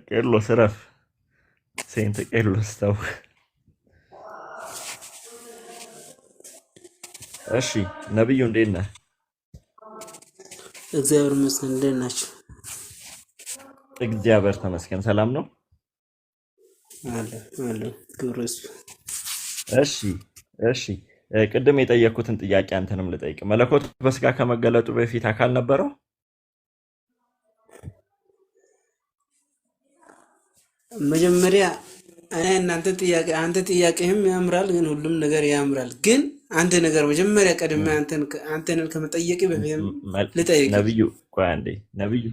ቄርሎስ እረፍ፣ Saint ቄርሎስ ተው። እሺ ነብዩ እንዴት ነህ? እግዚአብሔር ይመስገን። እንዴት ናቸው? እግዚአብሔር ተመስገን ሰላም ነው። አለ አለ ክብር ይስፋ። እሺ እሺ፣ ቅድም የጠየቅኩትን ጥያቄ አንተንም ልጠይቅ። መለኮት በስጋ ከመገለጡ በፊት አካል ነበረው? መጀመሪያ እኔ እናንተ ጥያቄ አንተ ጥያቄህም ያምራል፣ ግን ሁሉም ነገር ያምራል። ግን አንድ ነገር መጀመሪያ ቀድሜ አንተን ከመጠየቅ በፊት ልጠይቅ። ነብዩ ቆይ አንዴ፣ ነብዩ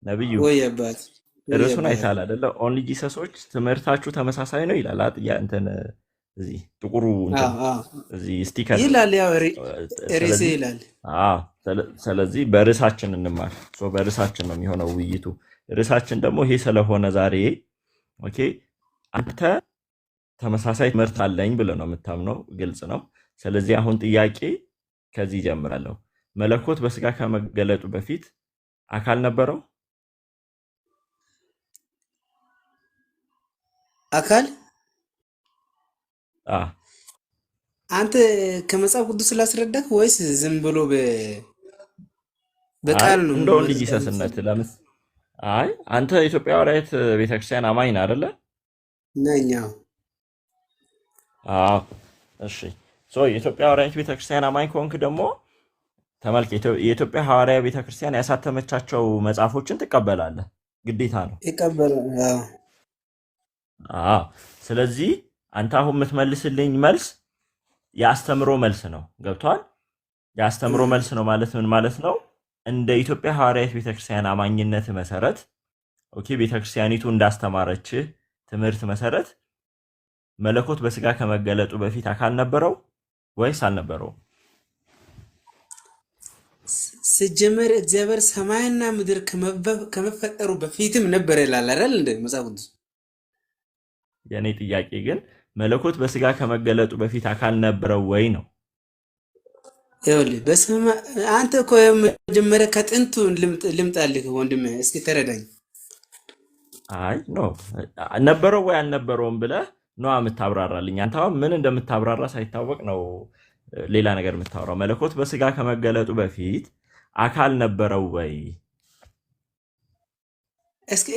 ነብዩ ወይ አባት ወይ ርዕሱን አባት አይተሃል አይደለ? Only Jesus ኦች ትምህርታችሁ ተመሳሳይ ነው ይላል። እንትን እዚህ ጥቁሩ እንትን አዎ አዎ እዚህ sticker ይላል፣ ያው ርዕሴ ስለዚህ ይላል። አዎ፣ ስለዚህ በርዕሳችን እንማር። So በርዕሳችን ነው የሚሆነው ውይይቱ። ርዕሳችን ደግሞ ይሄ ስለሆነ ዛሬ okay፣ አንተ ተመሳሳይ ትምህርት አለኝ ብለህ ነው የምታምነው፣ ግልጽ ነው። ስለዚህ አሁን ጥያቄ ከዚህ ይጀምራለሁ። መለኮት በስጋ ከመገለጡ በፊት አካል ነበረው? አካል አ አንተ ከመጽሐፍ ቅዱስ ስላስረዳክ ወይስ ዝም ብሎ አይ በቃል ነው እንደ Only መረዳት Jesus ነት የምትፈልገው? ለምስ አይ አንተ ኢትዮጵያ ሐዋርያት ቤተክርስቲያን አማኝ ነህ አይደለ? ነኝ። አዎ። አዎ። እሺ so የኢትዮጵያ ሐዋርያት ቤተክርስቲያን አማኝ ከሆንክ ደግሞ ተመልከት፣ የኢትዮጵያ ሐዋርያ ቤተክርስቲያን ያሳተመቻቸው መጽሐፎችን ትቀበላለህ፣ ግዴታ ነው። ይቀበላል። አዎ። አዎ። ስለዚህ አንተ አሁን የምትመልስልኝ መልስ የአስተምሮ መልስ ነው። ገብቷል? የአስተምሮ መልስ ነው ማለት ምን ማለት ነው? እንደ ኢትዮጵያ ሐዋርያት ቤተክርስቲያን አማኝነት መሰረት okay፣ ቤተክርስቲያኒቱ እንዳስተማረች ትምህርት መሰረት መለኮት በስጋ ከመገለጡ በፊት አካል ነበረው ወይስ አልነበረውም? ሲጀመር እግዚአብሔር ሰማይና ምድር ከመፈጠሩ በፊትም ነበር ይላል አይደል? እንደ መጽሐፍ ቅዱስ። የእኔ ጥያቄ ግን መለኮት በስጋ ከመገለጡ በፊት አካል ነበረው ወይ ነው። ይኸውልህ በሰማይ አንተ እኮ መጀመሪያ ከጥንቱ ልምጣልህ ወንድሜ፣ እስኪ ተረዳኝ። አይ no ነበረው ወይ አልነበረውም ብለህ ነዋ የምታብራራልኝ። አንተ አሁን ምን እንደምታብራራ ሳይታወቅ ነው ሌላ ነገር የምታወራው። መለኮት በስጋ ከመገለጡ በፊት አካል ነበረው ወይ? እስኪ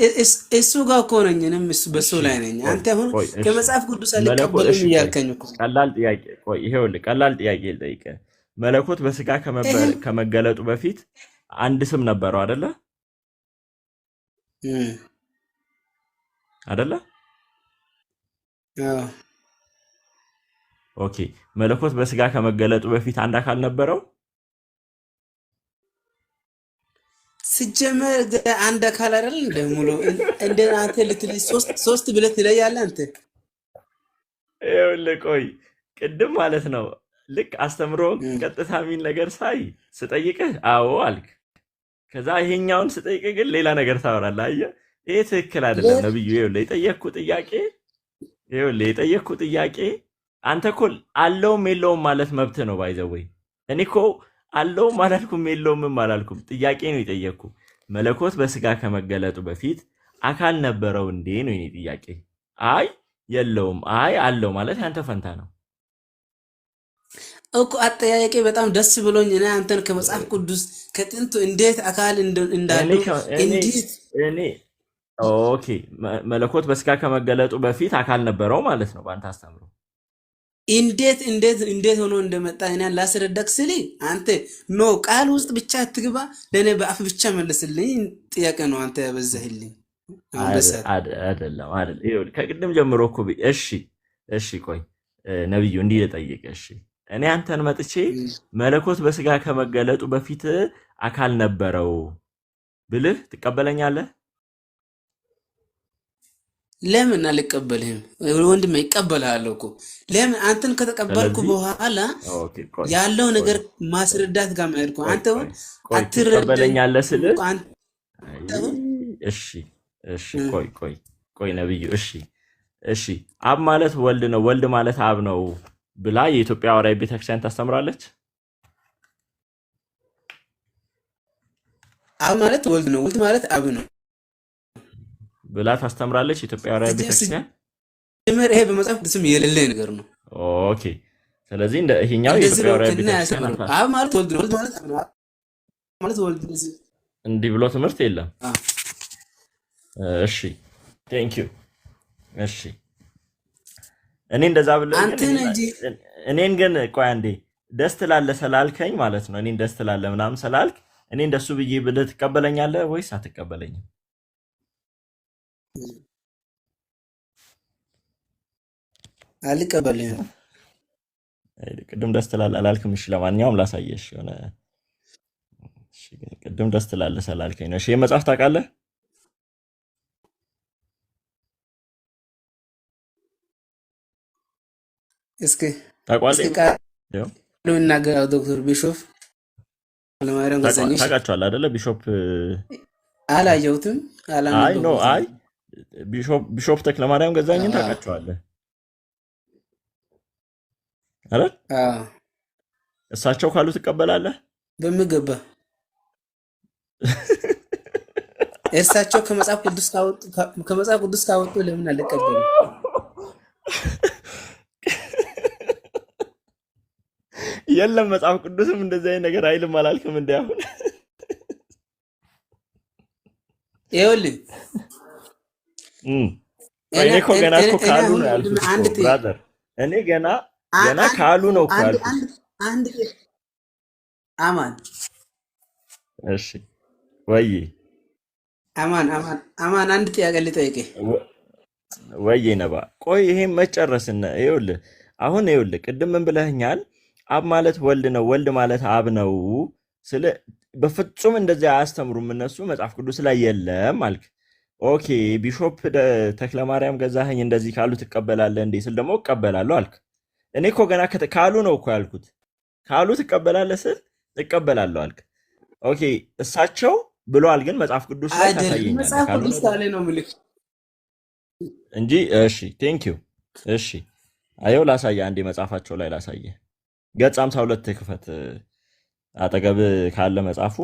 እሱ ጋር እኮ ነኝ፣ እኔም እሱ በሱ እሺ ላይ ነኝ። ቆይ አንተ አሁን ቆይ እሺ ከመጽሐፍ ቅዱስ መለኮት አልቀበልም እሺ ቆይ እያልከኝ እኮ ቀላል ጥያቄ ቆይ ይኸውልህ ቀላል ጥያቄ ልጠይቅህ። መለኮት በስጋ ይህን ከመገለጡ በፊት አንድ ስም ነበረው አይደለ? እም፣ አይደለ? አዎ። okay መለኮት በስጋ ከመገለጡ በፊት አንድ አካል ነበረው? ሲጀመር አንድ አካል አይደል እንደ ሙሉ እንደ አንተ ልትል ሶስት ብለህ ትለያለህ አንተ። ይኸውልህ ቆይ ቅድም ማለት ነው ልክ አስተምሮ እም። ቀጥታ የሚል ነገር ሳይ ስጠይቅህ አዎ አልክ። ከዛ ይሄኛውን ስጠይቅህ ግን ሌላ ነገር ታወራለህ። አየህ፣ ይሄ ትክክል አይደለም ነብዩ። ይኸውልህ የጠየቅኩህ ጥያቄ ይኸውልህ የጠየቅኩህ ጥያቄ አንተ እኮ አለውም የለውም ማለት መብት ነው። by the way እኔ እኮ አለውም አላልኩም የለውምም አላልኩም። ጥያቄ ነው የጠየቅኩህ። መለኮት በስጋ ከመገለጡ በፊት አካል ነበረው እንዴ ነው የኔ ጥያቄ። አይ የለውም፣ አይ አለው ማለት ያንተ ፈንታ ነው። እኮ አጠያየቄ በጣም ደስ ብሎኝ እኔ አንተን ከመጽሐፍ ቅዱስ ከጥንቱ እንዴት አካል እኔ እንዳለው ከ- እኔ እንዴት እኔ okay መለኮት በስጋ ከመገለጡ በፊት አካል ነበረው ማለት ነው በአንተ አስተምሮ። እንዴት እንዴት እንዴት ሆኖ እንደመጣ እኔ ላስረዳክ ስል አንተ no ቃል ውስጥ ብቻ አትግባ፣ ለእኔ በአፍ ብቻ መልስልኝ ጥያቄ ነው አንተ ያበዛህልኝ አሁን በሰዓት። አይደለም አይደለም። ይኸውልህ ከቅድም ጀምሮ እኮ እሺ እሺ ቆይ ነብዩ እንዲህ ልጠይቅ። እሺ እኔ አንተን መጥቼ መለኮት በስጋ ከመገለጡ በፊት አካል ነበረው ብልህ ትቀበለኛለህ? ለምን አልቀበልህም? ወንድሜ ይቀበልሃለሁ እኮ። ለምን አንተን ከተቀበልኩ ስለዚህ በኋላ okay፣ ቆይ ያለው ቆይ ነገር ማስረዳት ጋር መሄድ እኮ። ቆይ አንተ ቆይ አሁን ቆይ አትረዳኝ ትቀበለኛለህ ስልህ አንተ አይ፣ አሁን እሺ እሺ፣ ቆይ ቆይ ቆይ ነብዩ፣ እሺ እሺ፣ አብ ማለት ወልድ ነው፣ ወልድ ማለት አብ ነው ብላ የኢትዮጵያ ሐዋርያዊ ቤተክርስቲያን ታስተምራለች። አብ ማለት ወልድ ነው፣ ወልድ ማለት አብ ነው። ብላ ታስተምራለች የኢትዮጵያ ሐዋርያዊ ቤተክርስቲያን። ሲጀመር ይሄ በመጽሐፍ ቅዱስም የሌለ ነገር ነው። okay፣ ስለዚህ እንደ ይሄኛው እንደዚህ የኢትዮጵያ ብሎ ሐዋርያዊ ከና ቤተክርስቲያን ያስተምርም። አብ ማለት ወልድ ነው፣ ወልድ ማለት አብ ነው። አብ ማለት ወልድ ነው። እንዲህ ብሎ ትምህርት የለም። አዎ። እሺ thank you። እሺ እኔ እንደዛ ብለህ ግን አንተን እንጂ እኔን ግን ቆይ አንዴ ደስ ትላለህ ስላልከኝ ማለት ነው። እኔን ደስ ትላለህ ምናምን ስላልክ እኔ እንደሱ ብዬ ብልህ ትቀበለኛለህ ወይስ አትቀበለኝም? አልቀበልህም። አይ፣ ቅድም ደስ ትላለህ አላልክም? እሺ ለማንኛውም ላሳየሽ የሆነ እሺ፣ ግን ቅድም ደስ ትላለህ ስላልከኝ ነው። እሺ ይሄን መጽሐፍ ታውቃለህ? እስኪ ታውቀዋለህ? እስኪ ይሄን መጽሐፍ ይኸው ቃሉ ይናገር ዶክተር ቢሾፍ ለማርያም ገዛኝ። እሺ ታውቃቸዋለህ አይደለ? ቢሾፕ አላየሁትም፣ አይ no አይ አላነበብኩትም። ቢሾፕ ተክለማርያም ገዛኝን አዎ ታውቃቸዋለህ አይደል? አዎ፣ እሳቸው ካሉ ትቀበላለህ? በሚገባ እርሳቸው ከመጽሐፍ ቅዱስ ካወጡ ከመጽሐፍ ቅዱስ ካወጡ ለምን አልቀበልም? የለም መጽሐፍ ቅዱስም እንደዚህ አይነት ነገር አይልም አላልክም? እንዲ አሁን ይኸውልህ እም። ቆይ እኔ እኔ እኮ ገና እኔ እኮ እኔ ካሉ አሁን ነው ወንድሜ ያልኩት እኮ አንድ ጥያቄ brother፣ እኔ ገና ገና አንድ ካሉ ነው እኮ አንድ ያልኩት። አንድ አንድ አማን እሺ ወይ አማን አማን አማን አንድ ጥያቄ ልጠይቅህ። ወይ ነባ ቆይ ይሄን መጨረስን ይኸውልህ፣ አሁን ይኸውልህ ቅድም ምን ብለህኛል? አብ ማለት ወልድ ነው፣ ወልድ ማለት አብ ነው ስለ በፍጹም እንደዚያ አያስተምሩም እነሱ መጽሐፍ ቅዱስ ላይ የለም አልክ። okay ቢሾፕ ተክለማርያም ገዛኸኝ እንደዚህ ካሉ ትቀበላለህ እንዴ ስል ደግሞ እቀበላለሁ አልክ። እኔ እኮ ገና ካሉ ነው እኮ ያልኩት። ካሉ ትቀበላለህ ስል እቀበላለሁ አልክ። okay እሳቸው ብለዋል፣ ግን መጽሐፍ ቅዱስ ላይ አይደለም ታሳየኛለህ መጽሐፍ ካልሆነ ቅዱስ ደግሞ ካለ ነው ምልክ እንጂ። እሺ thank you። እሺ አየው ላሳየ፣ አንዴ መጽሐፋቸው ላይ ላሳየ። ገጽ 52 ክፈት፣ አጠገብ ካለ መጽሐፉ።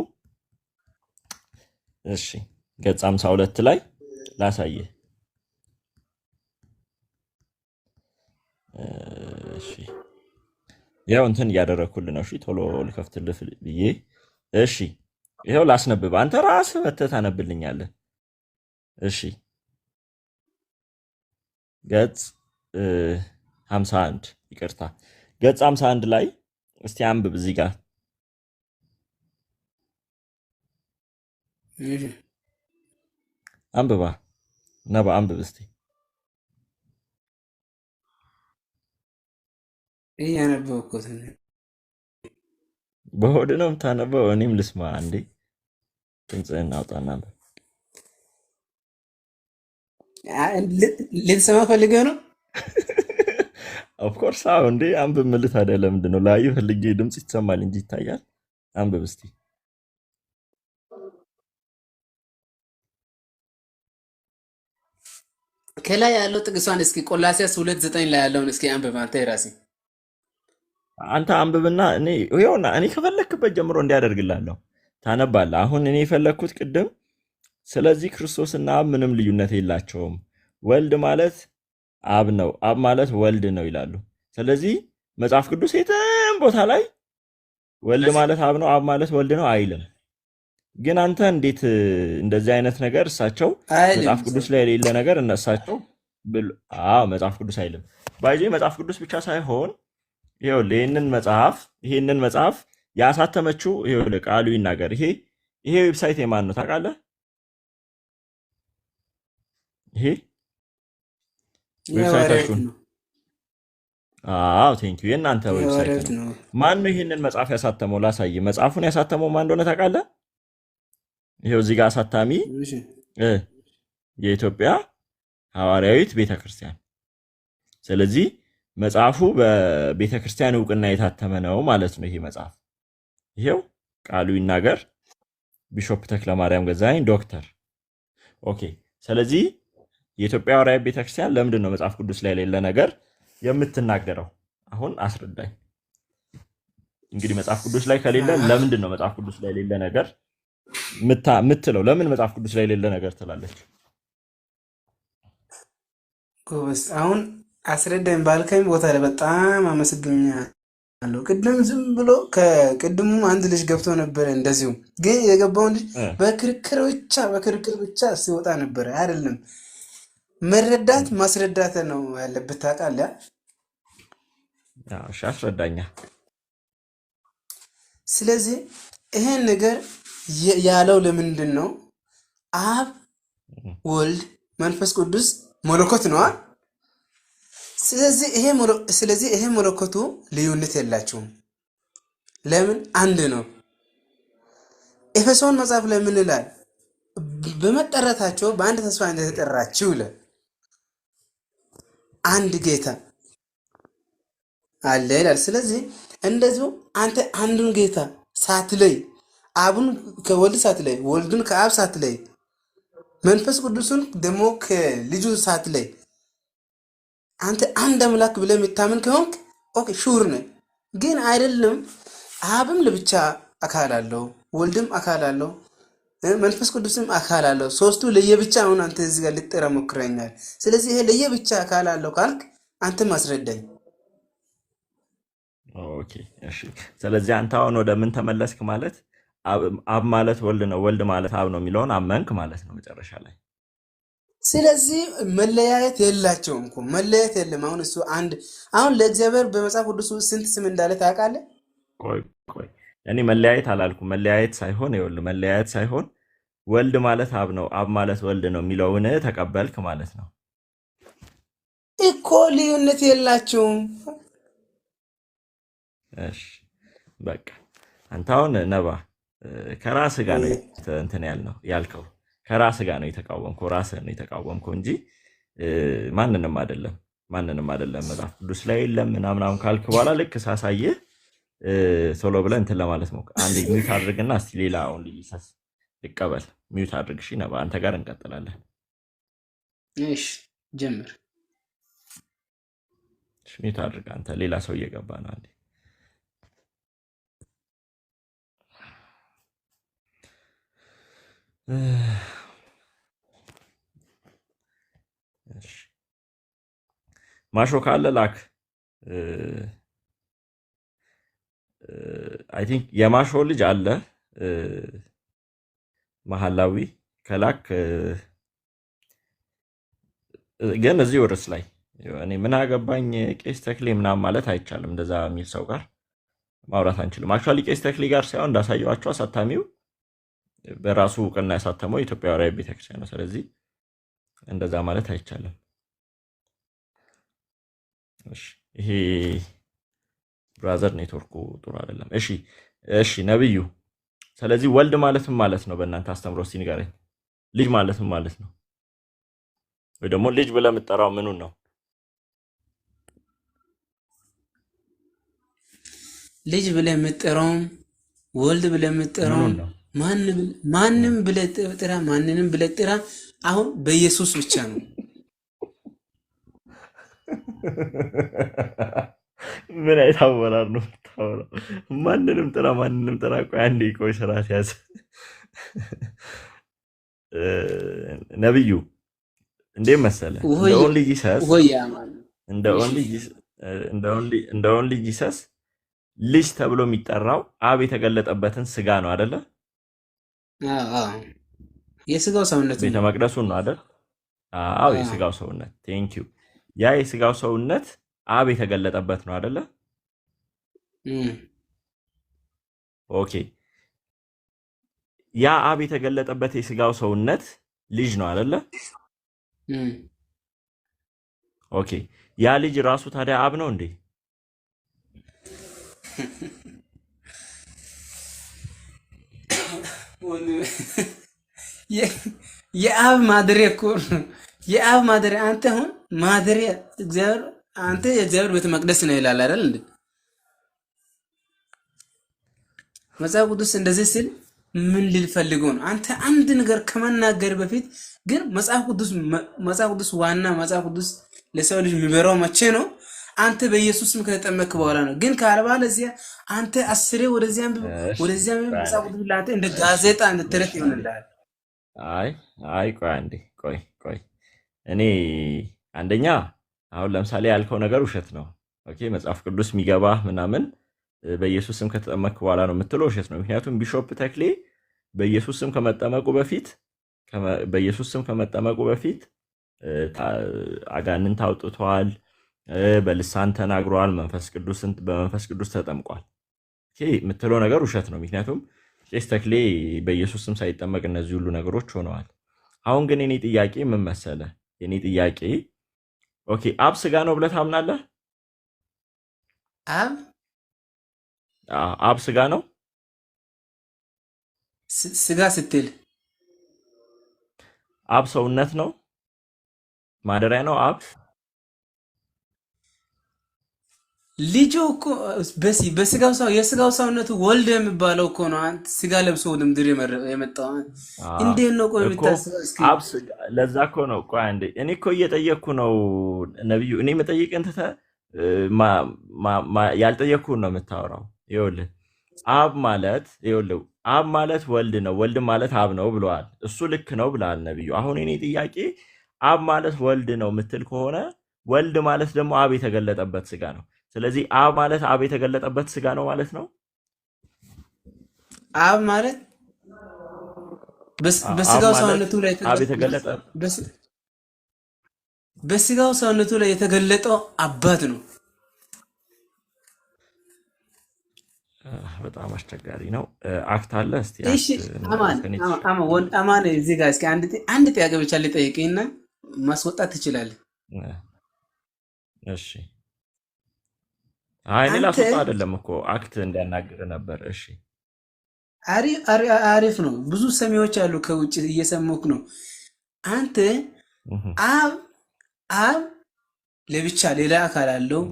እሺ ገጽ 52 ላይ ላሳየ። እሺ ያው እንትን እያደረግኩልህ ነው። እሺ ቶሎ ልከፍትልህ ብዬ። እሺ ይኸው ላስነብብ፣ አንተ ራስህ መተህ ታነብልኛለህ። እሺ ገጽ እ, 51 ይቅርታ፣ ገጽ 51 ላይ እስቲ አንብብ። እዚህ ጋር እሺ። አንብባ ነባ አንብብ እስቲ። እያነበብኩት ነው። በሆድ ነው የምታነበው? እኔም ልስማ አንዴ። ድምፅህን አውጣና አንብብ። ልትሰማ ፈልገህ ነው? of course አዎ። እንዴ አንብብ የምልህ ታዲያ ለምንድን ነው? ላይ ፈልጌ ድምፅ ይሰማል እንጂ ይታያል። አንብብ እስቲ። ከላይ ያለው ጥቅሷን እስኪ ቆላሲያስ 2:9 ላይ ያለውን እስኪ አንብብ አንተ ራሴ። አንተ አንብብና እኔ ይኸውና እኔ ከፈለክበት ጀምሮ እንዲያደርግላለሁ ታነባለህ። አሁን እኔ የፈለግኩት ቅድም ስለዚህ ክርስቶስና አብ ምንም ልዩነት የላቸውም፣ ወልድ ማለት አብ ነው፣ አብ ማለት ወልድ ነው ይላሉ። ስለዚህ መጽሐፍ ቅዱስ የትም ቦታ ላይ ወልድ ማለት አብ ነው፣ አብ ማለት ወልድ ነው አይልም። ግን አንተ እንዴት እንደዚህ አይነት ነገር እሳቸው አይልም መጽሐፍ ቅዱስ ላይ የሌለ ነገር እነሳቸው አዎ መጽሐፍ ቅዱስ አይልም። by the way መጽሐፍ ቅዱስ ብቻ ሳይሆን ይኸውልህ ይሄንን መጽሐፍ ያሳተመችው ይኸውልህ ቃሉ ይናገር። ይሄ website የማን ነው ታውቃለህ? ይሄ የሐዋርያት website ኣችሁን ነው። አዎ thank you የእናንተ website የሐዋርያት ነው። ነው። ማን ነው ይሄንን መጽሐፍ ያሳተመው? ላሳይ። መጽሐፉን ያሳተመው ማን እንደሆነ ታውቃለህ? ይሄው እዚህ ጋር አሳታሚ እሺ እ የኢትዮጵያ ሐዋርያዊት ቤተክርስቲያን። ስለዚህ መጽሐፉ በቤተክርስቲያን እውቅና የታተመ ነው ማለት ነው። ይሄ መጽሐፍ ይሄው ቃሉ ይናገር Bishop ተክለማርያም ገዛኸኝ ዶክተር። Okay። ስለዚህ የኢትዮጵያ ሐዋርያዊት ቤተክርስቲያን ለምንድን ነው መጽሐፍ ቅዱስ ላይ የሌለ ነገር የምትናገረው? አሁን አስረዳኝ። እንግዲህ መጽሐፍ ቅዱስ ላይ ከሌለ ለምንድን ነው መጽሐፍ ቅዱስ ላይ የሌለ ነገር የምትለው? ለምን መጽሐፍ ቅዱስ ላይ የሌለ ነገር ትላለች? ጎበዝ፣ አሁን አስረዳኝ ባልከኝ ቦታ ላይ በጣም አመሰግኛለሁ። ቅድም ዝም ብሎ ከቅድሙ አንድ ልጅ ገብቶ ነበረ። እንደዚሁ ግን የገባውን ልጅ በክርክር ብቻ ሲወጣ ነበረ። አይደለም መረዳት ማስረዳት ነው ያለበት፣ ታውቃለህ። እሺ አስረዳኛ። ስለዚህ ይሄን ነገር ያለው ለምንድን ነው? አብ ወልድ መንፈስ ቅዱስ መለኮት ነዋ። ስለዚህ ይሄ መለኮቱ ልዩነት የላቸውም። ለምን? አንድ ነው። ኤፌሶን መጽሐፍ ላይ ምን ይላል? በመጠራታቸው በአንድ ተስፋ እንደተጠራችሁ ይላል። አንድ ጌታ አለ ይላል። ስለዚህ እንደዚሁ አንተ አንዱን ጌታ ሳትለይ፣ አቡን ከወልድ ሳትለይ፣ ወልዱን ከአብ ሳትለይ፣ መንፈስ ቅዱስን ደግሞ ከልጁ ሳትለይ አንተ አንድ አምላክ ብለህ የምታምን ከሆንክ okay sure ነህ። ግን አይደለም፣ አብም ለብቻ አካል አለው፣ ወልድም አካል አለው፣ መንፈስ ቅዱስም አካል አለው። ሶስቱ ለየብቻ አሁን አንተ እዚህ ጋር ልጠራ ሞክረኛል። ስለዚህ ይሄ ለየብቻ አካል አለው ካልክ አንተ ማስረዳኝ። Okay እሺ። ስለዚህ አንተ አሁን ወደ ምን ተመለስክ ማለት አብ ማለት ወልድ ነው፣ ወልድ ማለት አብ ነው የሚለውን አመንክ ማለት ነው መጨረሻ ላይ። ስለዚህ መለያየት የላቸውም እኮ መለያየት የለም። አሁን እሱ አንድ አሁን ለእግዚአብሔር በመጽሐፍ ቅዱስ ውስጥ ስንት ስም እንዳለ ታውቃለህ? ቆይ ቆይ፣ እኔ መለያየት አላልኩም። መለያየት ሳይሆን ይኸውልህ፣ መለያየት ሳይሆን ወልድ ማለት አብ ነው፣ አብ ማለት ወልድ ነው የሚለውን ተቀበልክ ማለት ነው እኮ ልዩነት የላቸውም። እሺ በቃ አንተ አሁን ነባ ከራስህ ጋር ነው እንትን ያልነው ያልከው ከራስህ ጋር ነው የተቃወምከው፣ ራስህ ነው የተቃወምከው እንጂ ማንንም አይደለም፣ ማንንም አይደለም። መጽሐፍ ቅዱስ ላይ የለም ምናምን ካልክ በኋላ ልክ ሳሳይህ ቶሎ ብለህ እንትን ለማለት ሞክር። አንዴ mute አድርግና እስቲ ሌላ Only Jesus ልቀበል። Mute አድርግ። እሺ ነባ፣ አንተ ጋር እንቀጥላለን። እሺ ጀምር። እሺ mute አድርግ አንተ፣ ሌላ ሰው እየገባ ነው። አንዴ እሺ ማሾ ካለ ላክ። I think የማሾ ልጅ አለ መሀላዊ ከላክ ግን እዚህ ርዕስ ላይ እኔ ምን አገባኝ ቄስ ተክሌ ምናምን ማለት አይቻልም። እንደዛ የሚል ሰው ጋር ማውራት አንችልም። Actually ቄስ ተክሌ ጋር ሳይሆን እንዳሳየዋቸው አሳታሚው በራሱ እውቅና ያሳተመው የኢትዮጵያ ሐዋርያዊ ቤተክርስቲያን ነው። ስለዚህ እንደዛ ማለት አይቻልም። እሺ ይሄ brother ኔትወርኩ ጥሩ አይደለም። እሺ እሺ ነብዩ፣ ስለዚህ ወልድ ማለትም ማለት ነው በእናንተ አስተምሮ እስቲ ንገረኝ። ልጅ ማለትም ማለት ነው ወይ ደግሞ ልጅ ብለህ የምትጠራው ምኑን ነው? ልጅ ብለህ የምትጠራውም ወልድ ብለህ የምትጠራውም ምኑን ነው? ማንም ብለህ ጥራ፣ ማንንም ብለህ ጥራ፣ አሁን በኢየሱስ ብቻ ነው። ምን አይነት አወራር ነው የምታወራው? ማንንም ጥራ ማንንም ጥራ። ቆይ አንዴ ቆይ፣ ስርዓት ያዝ። ነብዩ እንዴት መሰለህ እንደ ወይ Only Jesus ወይ ያማን እንደ Only Jesus ልጅ ተብሎ የሚጠራው አብ የተገለጠበትን ስጋ ነው አይደለ? አዎ የስጋው ሰውነቱ ቤተ ነው። መቅደሱን ነው አይደል? አዎ የስጋው ሰውነት። Thank you። ያ የስጋው ሰውነት አብ የተገለጠበት ነው አይደለ? Okay። ያ አብ የተገለጠበት የስጋው ሰውነት ልጅ ነው አይደለ? Okay። ያ ልጅ ራሱ ታዲያ አብ ነው እንዴ? የአብ ማደሪያ እኮ ነው። የአብ ማደሪያ አንተ አሁን ማደሪያ እግዚአብሔር አንተ የእግዚአብሔር ቤተ መቅደስ ነው ይላል አይደል እንዴ? መጽሐፍ ቅዱስ እንደዚህ ሲል ምን ሊል ፈልጎ ነው? አንተ አንድ ነገር ከመናገር በፊት ግን መጽሐፍ ቅዱስ መጽሐፍ ቅዱስ ዋና መጽሐፍ ቅዱስ ለሰው ልጅ የሚበራው መቼ ነው? አንተ በኢየሱስ ስም ከተጠመክ በኋላ ነው። ግን ካለበለዚያ አንተ አስሬ ወደዚያ አንብብ እሺ ወደዚያ አንብብ፣ ቆይ መጽሐፍ አንዴ ቅዱስ ለአንተ እንደ እሺ ጋዜጣ እንደ እሺ ተረት አንዴ ይሆንልሃል። አይ አይ ቆይ አንዴ ቆይ ቆይ እኔ አንደኛ አሁን ለምሳሌ ያልከው ነገር ውሸት ነው። Okay መጽሐፍ ቅዱስ የሚገባ ምናምን በኢየሱስ ስም ከተጠመክ በኋላ ነው የምትለው ውሸት ነው። ምክንያቱም ቢሾፕ ተክሌ በኢየሱስ ስም ከመጠመቁ በፊት በኢየሱስ ስም ከመጠመቁ በፊት አጋንንት አውጥተዋል፣ በልሳን ተናግሯል፣ መንፈስ ቅዱስን በመንፈስ ቅዱስ ተጠምቋል። Okay የምትለው ነገር ውሸት ነው። ምክንያቱም ቄስ ተክሌ በኢየሱስ ስም ሳይጠመቅ እነዚህ ሁሉ ነገሮች ሆነዋል። አሁን ግን የኔ ጥያቄ ምን መሰለ? የኔ ጥያቄ okay አብ ስጋ ነው ብለህ ታምናለህ? አብ አብ ስጋ ነው። ስጋ ስትል አብ ሰውነት ነው፣ ማደሪያ ነው። አብ ልጁ እኮ በስጋው ሰው የስጋው ሰውነቱ ወልድ የሚባለው እኮ ነው። አንተ ስጋ ለብሶ ወደ ምድር የመጣው እንዴት ነው? ቆይ እኮ የምታስበው እስኪ አብ ስጋ። ለዛ እኮ ነው። ቆይ አንዴ እኔ እኮ እየጠየቅኩ ነው ነብዩ። እኔ መጠየቅን ትተህ ያልጠየቅኩህን ነው የምታወራው። ይኸውልህ አብ ማለት ይኸውልህ አብ ማለት ወልድ ነው፣ ወልድ ማለት አብ ነው ብለዋል። እሱ ልክ ነው ብለዋል ነብዩ። አሁን እኔ ጥያቄ አብ ማለት ወልድ ነው የምትል ከሆነ ወልድ ማለት ደግሞ አብ የተገለጠበት ስጋ ነው። ስለዚህ አብ ማለት አብ የተገለጠበት ስጋ ነው ማለት ነው። አብ ማለት አብ በስጋው ማለት ሰውነቱ ላይ አብ የተገለጠ በስጋው ሰውነቱ ላይ የተገለጠው አባት ነው። በጣም አስቸጋሪ ነው። አክት አለ። እስቲ እሺ አክት አማን ከኔ አማን ወንድ አማን እዚህ ጋር እስኪ አንድ ጥያቄ ብቻ ልጠይቅህና ማስወጣት ትችላለህ። እሺ። አይ እኔ አንተ ላስወጣ አይደለም እኮ አክት እንዲያናግር ነበር። እሺ አሪፍ ነው። ብዙ ሰሚዎች አሉ ከውጭ እየሰሙክ ነው። አንተ እህ አብ አብ ለብቻ ሌላ አካል አለው፣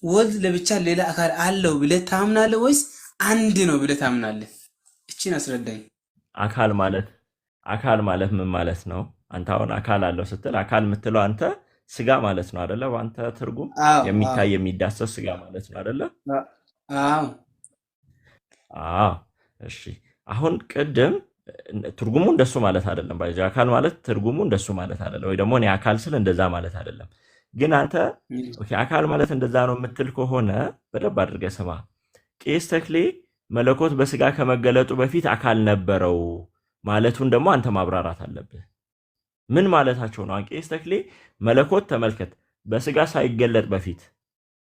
ወልድ ለብቻ ሌላ አካል አለው ብለህ ታምናለህ ወይስ አንድ ነው ብለህ ታምናለህ? እቺን አስረዳኝ። አካል ማለት አካል ማለት ምን ማለት ነው? አንተ አሁን አካል አለው ስትል አካል የምትለው አንተ ስጋ ማለት ነው አይደለ? በአንተ ትርጉም አዎ አዎ የሚታይ የሚዳሰስ ስጋ ማለት ነው አይደለ? አዎ አዎ። እሺ አሁን ቅድም ትርጉሙ እንደሱ ማለት አይደለም። by the way አካል ማለት ትርጉሙ እንደሱ ማለት አይደለም፣ ወይ ደግሞ እኔ አካል ስል እንደዛ ማለት አይደለም። ግን አንተ okay አካል ማለት እንደዛ ነው የምትል ከሆነ በደንብ አድርገህ ስማ። ቄስ ተክሌ መለኮት በስጋ ከመገለጡ በፊት አካል ነበረው ማለቱን ደግሞ አንተ ማብራራት አለብህ። ምን ማለታቸው ነው? ቄስ ተክሌ መለኮት ተመልከት፣ በስጋ ሳይገለጥ በፊት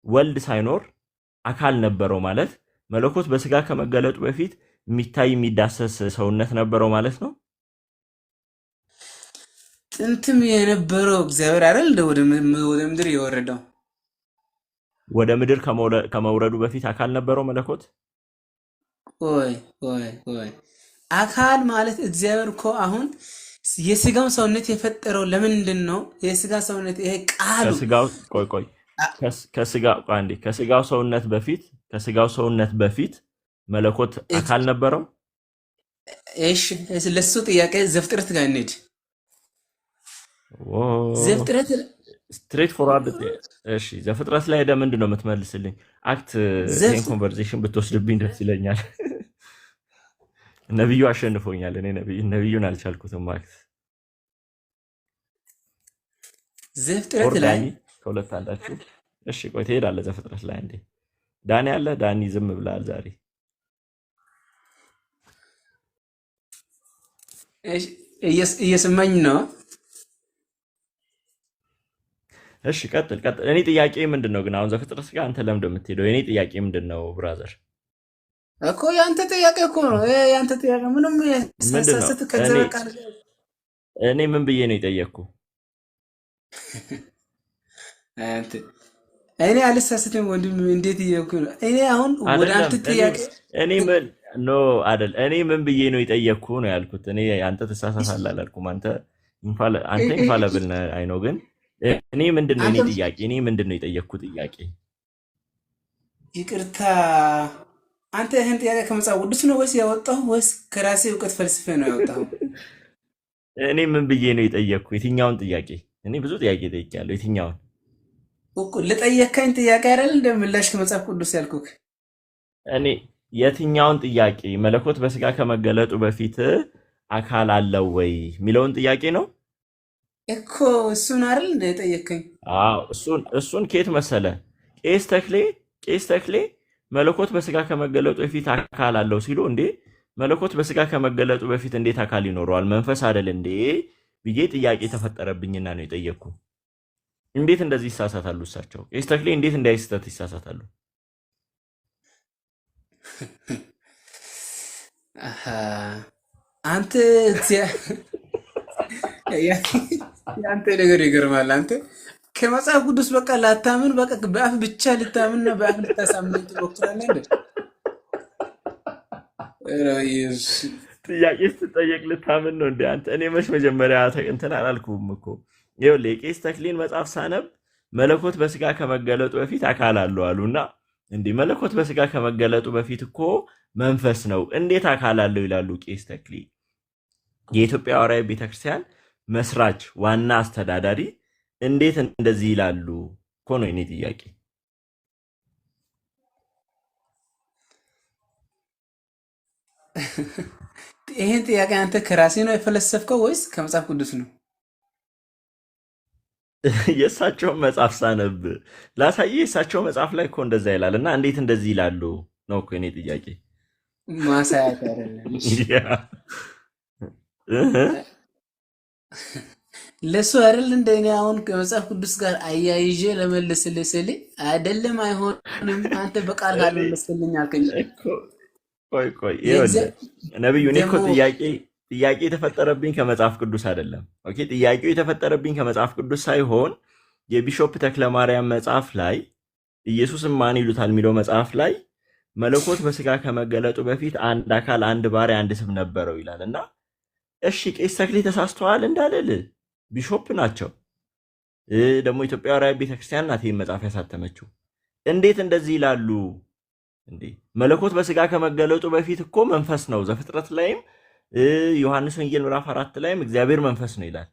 ወልድ ሳይኖር አካል ነበረው ማለት መለኮት በስጋ ከመገለጡ በፊት የሚታይ የሚዳሰስ ሰውነት ነበረው ማለት ነው። ጥንትም የነበረው እግዚአብሔር አይደል እንደ ወደ ምድር የወረደው? ወደ ምድር ከመውረዱ በፊት አካል ነበረው መለኮት። ቆይ ቆይ ቆይ አካል ማለት እግዚአብሔር እኮ አሁን የስጋውን ሰውነት የፈጠረው ለምንድን ነው? የስጋ ሰውነት ይሄ ቃሉ ከስጋው ቆይ ቆይ ከስጋ ቆይ አንዴ ከስጋው ሰውነት በፊት ከስጋው ሰውነት በፊት መለኮት አካል ነበረው። እሺ፣ ለሱ ጥያቄ ዘፍጥረት ጋር እንሂድ። ዘፍጥረት Straightforward። እሺ ዘፍጥረት ላይ ሄደህ ምንድን ነው የምትመልስልኝ? አክት ይሄን conversation ብትወስድብኝ ደስ ይለኛል። ነብዩ አሸንፎኛል። እኔ ነብዩን አልቻልኩትም። አክት ዘፍጥረት or ላይ ዳኒ ከሁለት አንዳችሁ። እሺ ቆይ ትሄዳለህ ዘፍጥረት ላይ እንዴ? ዳኒ አለ። ዳኒ ዝም ብለሃል ዛሬ። እሺ፣ እየሰማኝ ነው? እሺ ቀጥል ቀጥል። እኔ ጥያቄ ምንድን ነው ግን አሁን ዘፍጥረት ጋር አንተ ለምንድን ነው የምትሄደው? የኔ ጥያቄ ምንድን ነው brother? እኮ የአንተ ጥያቄ እኮ ነው። ይሄ የአንተ ጥያቄ ምንም ምንድን ነው ሳሳስት እኔ ከእግዚአብሔር ቃል ጋር እኔ ምን ብዬ ነው የጠየቅኩ? አንተ እኔ አልሳስትም ወንድም፣ እንዴት እየሆንኩ ነው? እኔ አሁን ወደ አይደለም አንተ እኔ ጥያቄ እኔ ምን no አይደል እኔ ምን ብዬ ነው የጠየቅኩ ነው ያልኩት። እኔ አንተ ትሳሳታለህ አላልኩም። አንተ አንተ infallible ነህ I know። ግን እኔ ምንድን ነው የኔ አንተም ጥያቄ? እኔ ምንድን ነው የጠየቅኩ ጥያቄ? ይቅርታ፣ አንተ ይህን ጥያቄ ከመጽሐፍ ቅዱስ ነው ወይስ ያወጣሁ ወይስ ከራሴ እውቀት ፈልስፌ ነው ያወጣሁ? እኔ ምን ብዬ ነው የጠየቅኩ? የትኛውን ጥያቄ? እኔ ብዙ ጥያቄ ጠይቄያለሁ። የትኛውን? እኮ ለጠየከኝ ጥያቄ አይደል እንደ ምላሽ ከመጽሐፍ ቅዱስ ያልኩክ። እኔ የትኛውን ጥያቄ? መለኮት በስጋ ከመገለጡ በፊት አካል አለው ወይ የሚለውን ጥያቄ ነው። እኮ እሱን አይደል እንደ የጠየከኝ? አዎ እሱን ኬት መሰለ ቄስ ተክሌ ቄስ ተክሌ መለኮት በስጋ ከመገለጡ በፊት አካል አለው ሲሉ፣ እንዴ መለኮት በስጋ ከመገለጡ በፊት እንዴት አካል ይኖረዋል? መንፈስ አይደል እንዴ ብዬ ጥያቄ ተፈጠረብኝና ነው የጠየቅኩ። እንዴት እንደዚህ ይሳሳታሉ እሳቸው? ቄስ ተክሌ እንዴት እንዳይስተት ይሳሳታሉ? አሃ፣ አንተ የአንተ ነገር ይገርማል። አንተ ከመጽሐፍ ቅዱስ በቃ ላታምን፣ በቃ በአፍ ብቻ ልታምንና በአፍ ልታሳምን ትሞክራለህ እንዴ? ኧረ ኢየሱስ። ጥያቄ ስትጠየቅ ልታምን ነው እንዴ አንተ? እኔ መች መጀመሪያ እንትን አላልኩም እኮ። ይኸውልህ የቄስ ተክሌን መጽሐፍ ሳነብ መለኮት በስጋ ከመገለጡ በፊት አካል አለው አሉና፣ እንዲህ መለኮት በስጋ ከመገለጡ በፊት እኮ መንፈስ ነው፣ እንዴት አካል አለው ይላሉ ቄስ ተክሌ። የኢትዮጵያ ሐዋርያዊ ቤተክርስቲያን መስራች ዋና አስተዳዳሪ እንዴት እንደዚህ ይላሉ እኮ ነው የኔ ጥያቄ። ይህን ጥያቄ አንተ ከራሴ ነው የፈለሰፍከው ወይስ ከመጽሐፍ ቅዱስ ነው? የእሳቸውን መጽሐፍ ሳነብ ላሳየህ፣ የእሳቸው መጽሐፍ ላይ እኮ እንደዛ ይላል እና እንዴት እንደዚህ ይላሉ ነው እኮ የኔ ጥያቄ። ማሳያት አይደለም። እሺ ያ እህ። ለሱ አይደል እንደ እኔ አሁን ከመጽሐፍ ቅዱስ ጋር አያይዤ ለመልስልህ ስል አይደለም፣ አይሆንም፣ አንተ በቃል እኔ ካልመለስልኝ አልከኝ። እኮ ቆይ ቆይ ይኸውልህ ነብዩ፣ እኔ እኮ ደግሞ ጥያቄ የተፈጠረብኝ ከመጽሐፍ ቅዱስ አይደለም። okay፣ ጥያቄው የተፈጠረብኝ ከመጽሐፍ ቅዱስ ሳይሆን የ bishop ተክለ ማርያም መጽሐፍ ላይ ኢየሱስን ማን ይሉታል የሚለው መጽሐፍ ላይ መለኮት በስጋ ከመገለጡ በፊት አንድ አካል፣ አንድ ባህሪ፣ አንድ ስም ነበረው ይላል እና እሺ ቄስ ተክሌ ተሳስተዋል እንዳልል bishop ናቸው፣ ደግሞ ኢትዮጵያ ሐዋርያዊ ቤተክርስቲያን ናት ይህን መጽሐፍ ያሳተመችው። እንዴት እንደዚህ ይላሉ እንዴ? መለኮት በስጋ ከመገለጡ በፊት እኮ መንፈስ ነው። ዘፍጥረት ላይም ዮሐንስ ወንጌል ምዕራፍ 4 ላይም እግዚአብሔር መንፈስ ነው ይላል።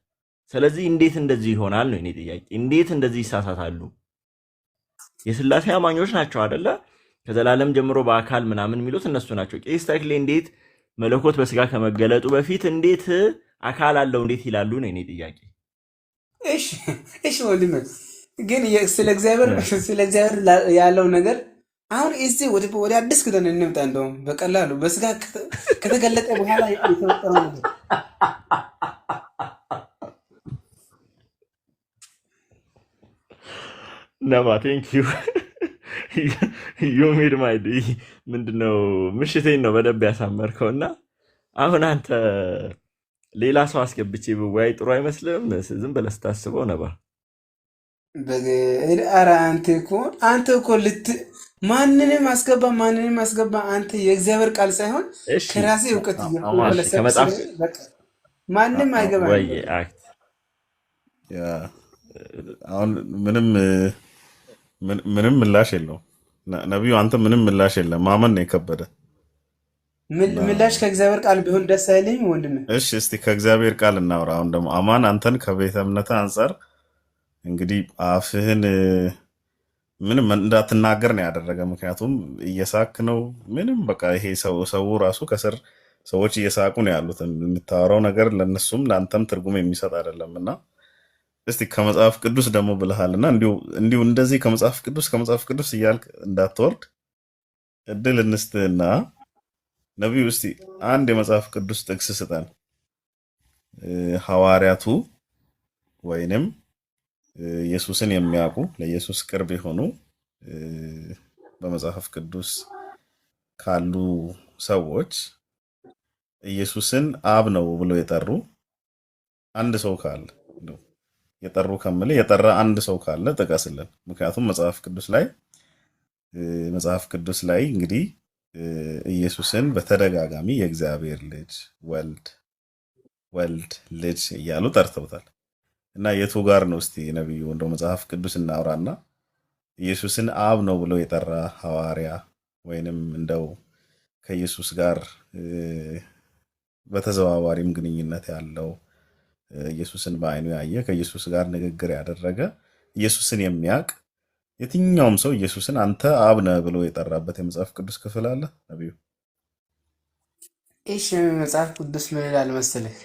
ስለዚህ እንዴት እንደዚህ ይሆናል ነው የኔ ጥያቄ። እንዴት እንደዚህ ይሳሳታሉ? የስላሴ አማኞች ናቸው አደለ? ከዘላለም ጀምሮ በአካል ምናምን የሚሉት እነሱ ናቸው። ቄስ ተክሌ እንዴት መለኮት በስጋ ከመገለጡ በፊት እንዴት አካል አለው እንዴት ይላሉ ነው የኔ ጥያቄ። እሺ እሺ ወንድሜ ግን ስለ እግዚአብሔር ስለ እግዚአብሔር ያለው ነገር አሁን እዚህ ወደ አዲስ ኪዳን እንምጣ። እንደውም በቀላሉ በስጋ ከተገለጠ በኋላ የተፈጠረው ነገር ነባ thank you you made my day። ምንድነው ምሽቴን ነው በደንብ ያሳመርከው። እና አሁን አንተ ሌላ ሰው አስገብቼ ብወያይ ጥሩ አይመስልም? ዝም ብለህ ስታስበው ነባ። ኧረ አንተ እኮ ልት ማንንም አስገባ ማንንም አስገባ፣ አንተ የእግዚአብሔር ቃል ሳይሆን እሺ ከራሴ እውቀት አማን እየፈለሰፍክ ከመጽሐፍ ስለሆነ በቃ ማንም አይገባም። ወይ በቃ አክት yeah፣ አሁን ምንም ምንም ምላሽ የለውም። ነቢዩ አንተ ምንም ምላሽ የለም። ማመን ነው የከበደ እና ምላሽ ከእግዚአብሔር ቃል ቢሆን ደስ አይለኝም ወንድሜ። እሺ እስቲ ከእግዚአብሔር ቃል እናውራ። አሁን ደግሞ አማን አንተን ከቤተ እምነት አንጻር እንግዲህ አፍህን ምንም እንዳትናገር ነው ያደረገ። ምክንያቱም እየሳክ ነው። ምንም በቃ ይሄ ሰው ራሱ ከስር ሰዎች እየሳቁ ነው ያሉት። የምታወራው ነገር ለእነሱም ለአንተም ትርጉም የሚሰጥ አይደለም እና እስቲ ከመጽሐፍ ቅዱስ ደግሞ ብለሃል እና እንዲሁ እንዲሁ እንደዚህ ከመጽሐፍ ቅዱስ ከመጽሐፍ ቅዱስ እያልክ እንዳትወርድ እድል እንስትህና ነቢዩ እስቲ አንድ የመጽሐፍ ቅዱስ ጥቅስ ስጠን። ሐዋርያቱ ወይንም ኢየሱስን የሚያውቁ ለኢየሱስ ቅርብ የሆኑ እ፣ በመጽሐፍ ቅዱስ ካሉ ሰዎች ኢየሱስን አብ ነው ብሎ የጠሩ አንድ ሰው ካለ እንደው የጠሩ ከምልህ የጠራ አንድ ሰው ካለ ጥቀስልን። ምክንያቱም መጽሐፍ ቅዱስ ላይ እንግዲህ ኢየሱስን በተደጋጋሚ የእግዚአብሔር ልጅ ወልድ ወልድ፣ ልጅ እያሉ ጠርተውታል። እና የቱ ጋር ነው እስቲ ነቢዩ እንደው መጽሐፍ ቅዱስ እናውራና ኢየሱስን አብ ነው ብሎ የጠራ ሐዋርያ ወይንም እንደው ከኢየሱስ ጋር በተዘዋዋሪም ግንኙነት ያለው፣ ኢየሱስን በዓይኑ ያየ፣ ከኢየሱስ ጋር ንግግር ያደረገ፣ ኢየሱስን የሚያውቅ የትኛውም ሰው ኢየሱስን አንተ አብ ነህ ብሎ የጠራበት የመጽሐፍ ቅዱስ ክፍል አለ ነቢዩ? እሺ፣ መጽሐፍ ቅዱስ ምን ይላል መሰለህ?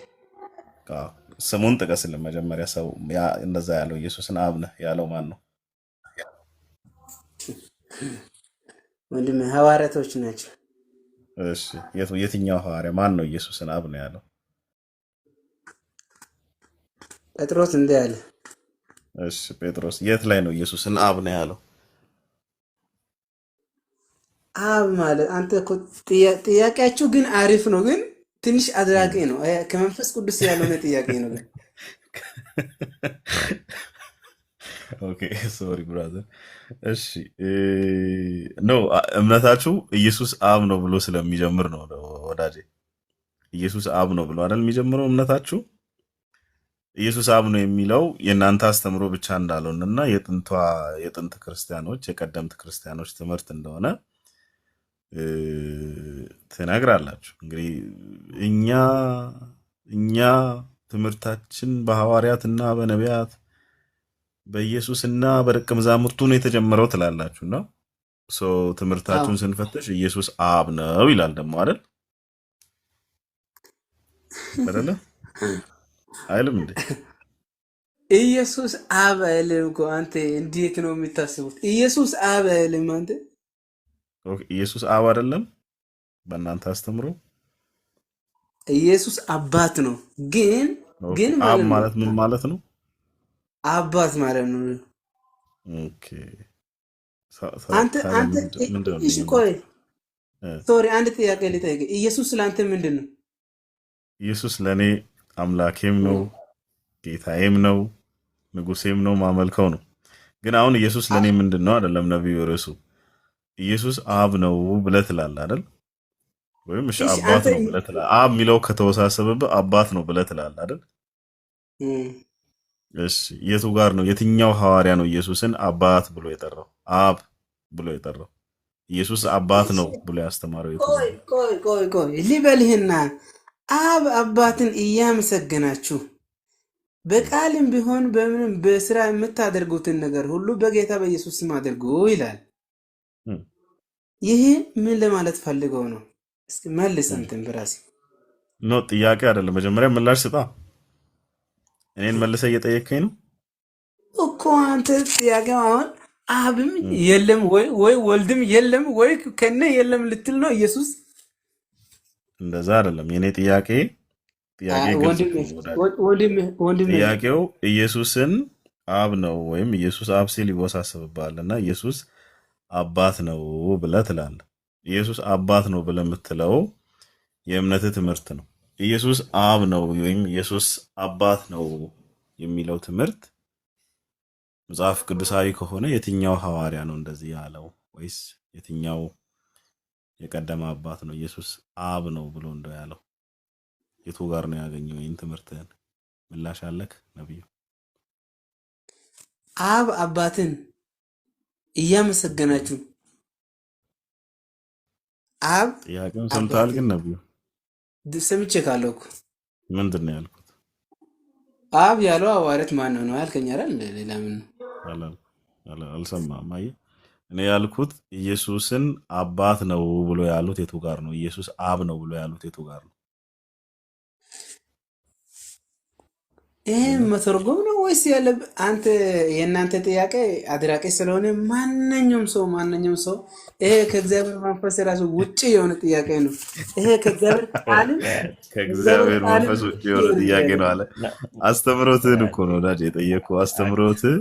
አዎ፣ ስሙን ጥቀስልን መጀመሪያ። ሰው ያ እንደዛ ያለው፣ ኢየሱስን አብ ነህ ያለው ማን ነው? ወንድም፣ ሐዋርያቶች ናቸው። እሺ፣ የትኛው ሐዋርያ ማን ነው ኢየሱስን አብ ነው ያለው? ጴጥሮስ እንዲህ አለ። እሺ፣ ጴጥሮስ የት ላይ ነው ኢየሱስን አብ ነው ያለው? አብ ማለት አንተ እኮ ጥያቄያችሁ ግን አሪፍ ነው፣ ግን ትንሽ አድራቂ ነው። ከመንፈስ ቅዱስ ያልሆነ ጥያቄ ነው። ግን Okay, sorry brother። እሺ፣ no፣ እምነታችሁ ኢየሱስ አብ ነው ብሎ ስለሚጀምር ነው ወዳጄ። ኢየሱስ አብ ነው ብሎ አይደል የሚጀምረው እምነታችሁ? ኢየሱስ አብ ነው የሚለው የእናንተ አስተምሮ ብቻ እንዳልሆነ እና የጥንት ክርስቲያኖች፣ የቀደምት ክርስቲያኖች ትምህርት እንደሆነ ትነግራላችሁ። እንግዲህ እኛ ትምህርታችን በሐዋርያትና በነቢያት በኢየሱስና በደቀ መዛሙርቱ ነው የተጀመረው ትላላችሁ እና so ትምህርታችሁን ስንፈትሽ ኢየሱስ አብ ነው ይላል ደግሞ፣ አይደል? አይደለ? አይልም እንዴ? ኢየሱስ አብ አይልም እኮ። አንተ እንዴት ነው የምታስቡት? ኢየሱስ አብ አይልም አንተ። Okay፣ ኢየሱስ አብ አይደለም በእናንተ አስተምሮ? ኢየሱስ አባት ነው፣ ግን ግን አብ ማለት ነው። ማለት ምን ማለት ነው? አባት ማለት ነው። Okay። አንተ ታዲያ አንተ ምንድን ነው እሺ ልዩነቱ? ቆይ፣ sorry፣ አንድ ጥያቄ ልጠይቅ። ኢየሱስ ለአንተ ምንድን ነው? ኢየሱስ ለእኔ አምላኬም ነው፣ ጌታዬም ነው፣ ንጉሴም ነው፣ ማመልከው ነው። ግን አሁን ኢየሱስ ለእኔ ምንድን ነው አይደለም ነቢዩ ርዕሱ። ኢየሱስ አብ ነው ብለህ ትላለህ አይደል? ወይም እሺ እሺ አባት አንተ ነው ብለህ ትላለህ። አብ የሚለው ከተወሳሰበብህ አባት ነው ብለህ ትላለህ አይደል? እሺ፣ የቱ ጋር ነው፣ የትኛው ሐዋርያ ነው ኢየሱስን አባት ብሎ የጠራው? አብ ብሎ የጠራው፣ ኢየሱስ አባት ነው ብሎ ያስተማረው የቱ ቆይ ጋር ነው? ቆይ ቆይ ቆይ ልበልህና አብ አባትን እያመሰገናችሁ በቃልም ቢሆን በምንም በስራ የምታደርጉትን ነገር ሁሉ በጌታ በኢየሱስ ስም አድርጉ ይላል። ይህ ምን ለማለት ፈልገው ነው? እስኪ መልስ አንተን በራስህ። No፣ ጥያቄ አይደለም። መጀመሪያ ምላሽ ስጣ። እኔን መልሰህ እየጠየከኝ ነው። እኮ አንተ ጥያቄው አሁን አብም የለም ወይ ወልድም የለም ወይ ከነ የለም ልትል ነው ኢየሱስ? እንደዛ አይደለም። የኔ ጥያቄ ግልጽ ወንድሜ እኮ ነው ወዳጄ። ወንድሜ ወንድሜ ጥያቄው ኢየሱስን አብ ነው ወይም ኢየሱስ አብ ሲል ይወሳሰብብሃል እና ኢየሱስ አባት ነው ብለህ ትላለህ። ኢየሱስ አባት ነው ብለህ የምትለው የእምነትህ ትምህርት ነው። ኢየሱስ አብ ነው ወይም ኢየሱስ አባት ነው የሚለው ትምህርት መጽሐፍ ቅዱሳዊ ከሆነ የትኛው ሐዋርያ ነው እንደዚህ ያለው? ወይስ የትኛው የቀደመ አባት ነው ኢየሱስ አብ ነው ብሎ እንደው ያለው? የቱ ጋር ነው ያገኘው ይህን ትምህርትህን? ምላሽ አለክ ነብዩ? አብ አባትን እያመሰገናችሁ አብ ጥያቄውን ሰምተሃል አባትን ግን ነብዩ? ሰምቼ ካለው እኮ። ምንድን ነው ያልኩት? አብ ያለው ሐዋርያት ማን ነው ነው ያልከኝ አይደል? ሌላ ምን ነው? አላልኩም። አልሰማህም። አየህ፣ እኔ ያልኩት ኢየሱስን አባት ነው ብሎ ያሉት የቱ ጋር ነው? ኢየሱስ አብ ነው ብሎ ያሉት የቱ ጋር ነው? ይሄ መተርጎም ነው ወይስ ያለ አንተ የእናንተ ጥያቄ አድራቂ ስለሆነ ማንኛውም ሰው ይሄ ከእግዚአብሔር መንፈስ ራሱ ውጭ የሆነ ጥያቄ ነው። ይሄ ከእግዚአብሔር ቃልም ከእግዚአብሔር ከእግዚአብሔር ቃልም መንፈስ ውጭ ውጭ የሆነ የሆነ ጥያቄ ጥያቄ ነው ነው። አለ። አስተምሮትህን እኮ ነው ወዳጅ የጠየኩህ። አስተምሮትህ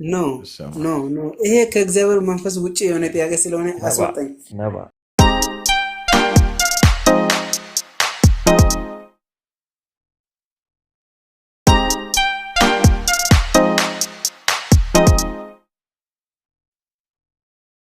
No እሰማ No, no፣ ይሄ ከእግዚአብሔር መንፈስ ውጭ የሆነ ጥያቄ ስለሆነ ነባ አስወጣኝ። ነባ።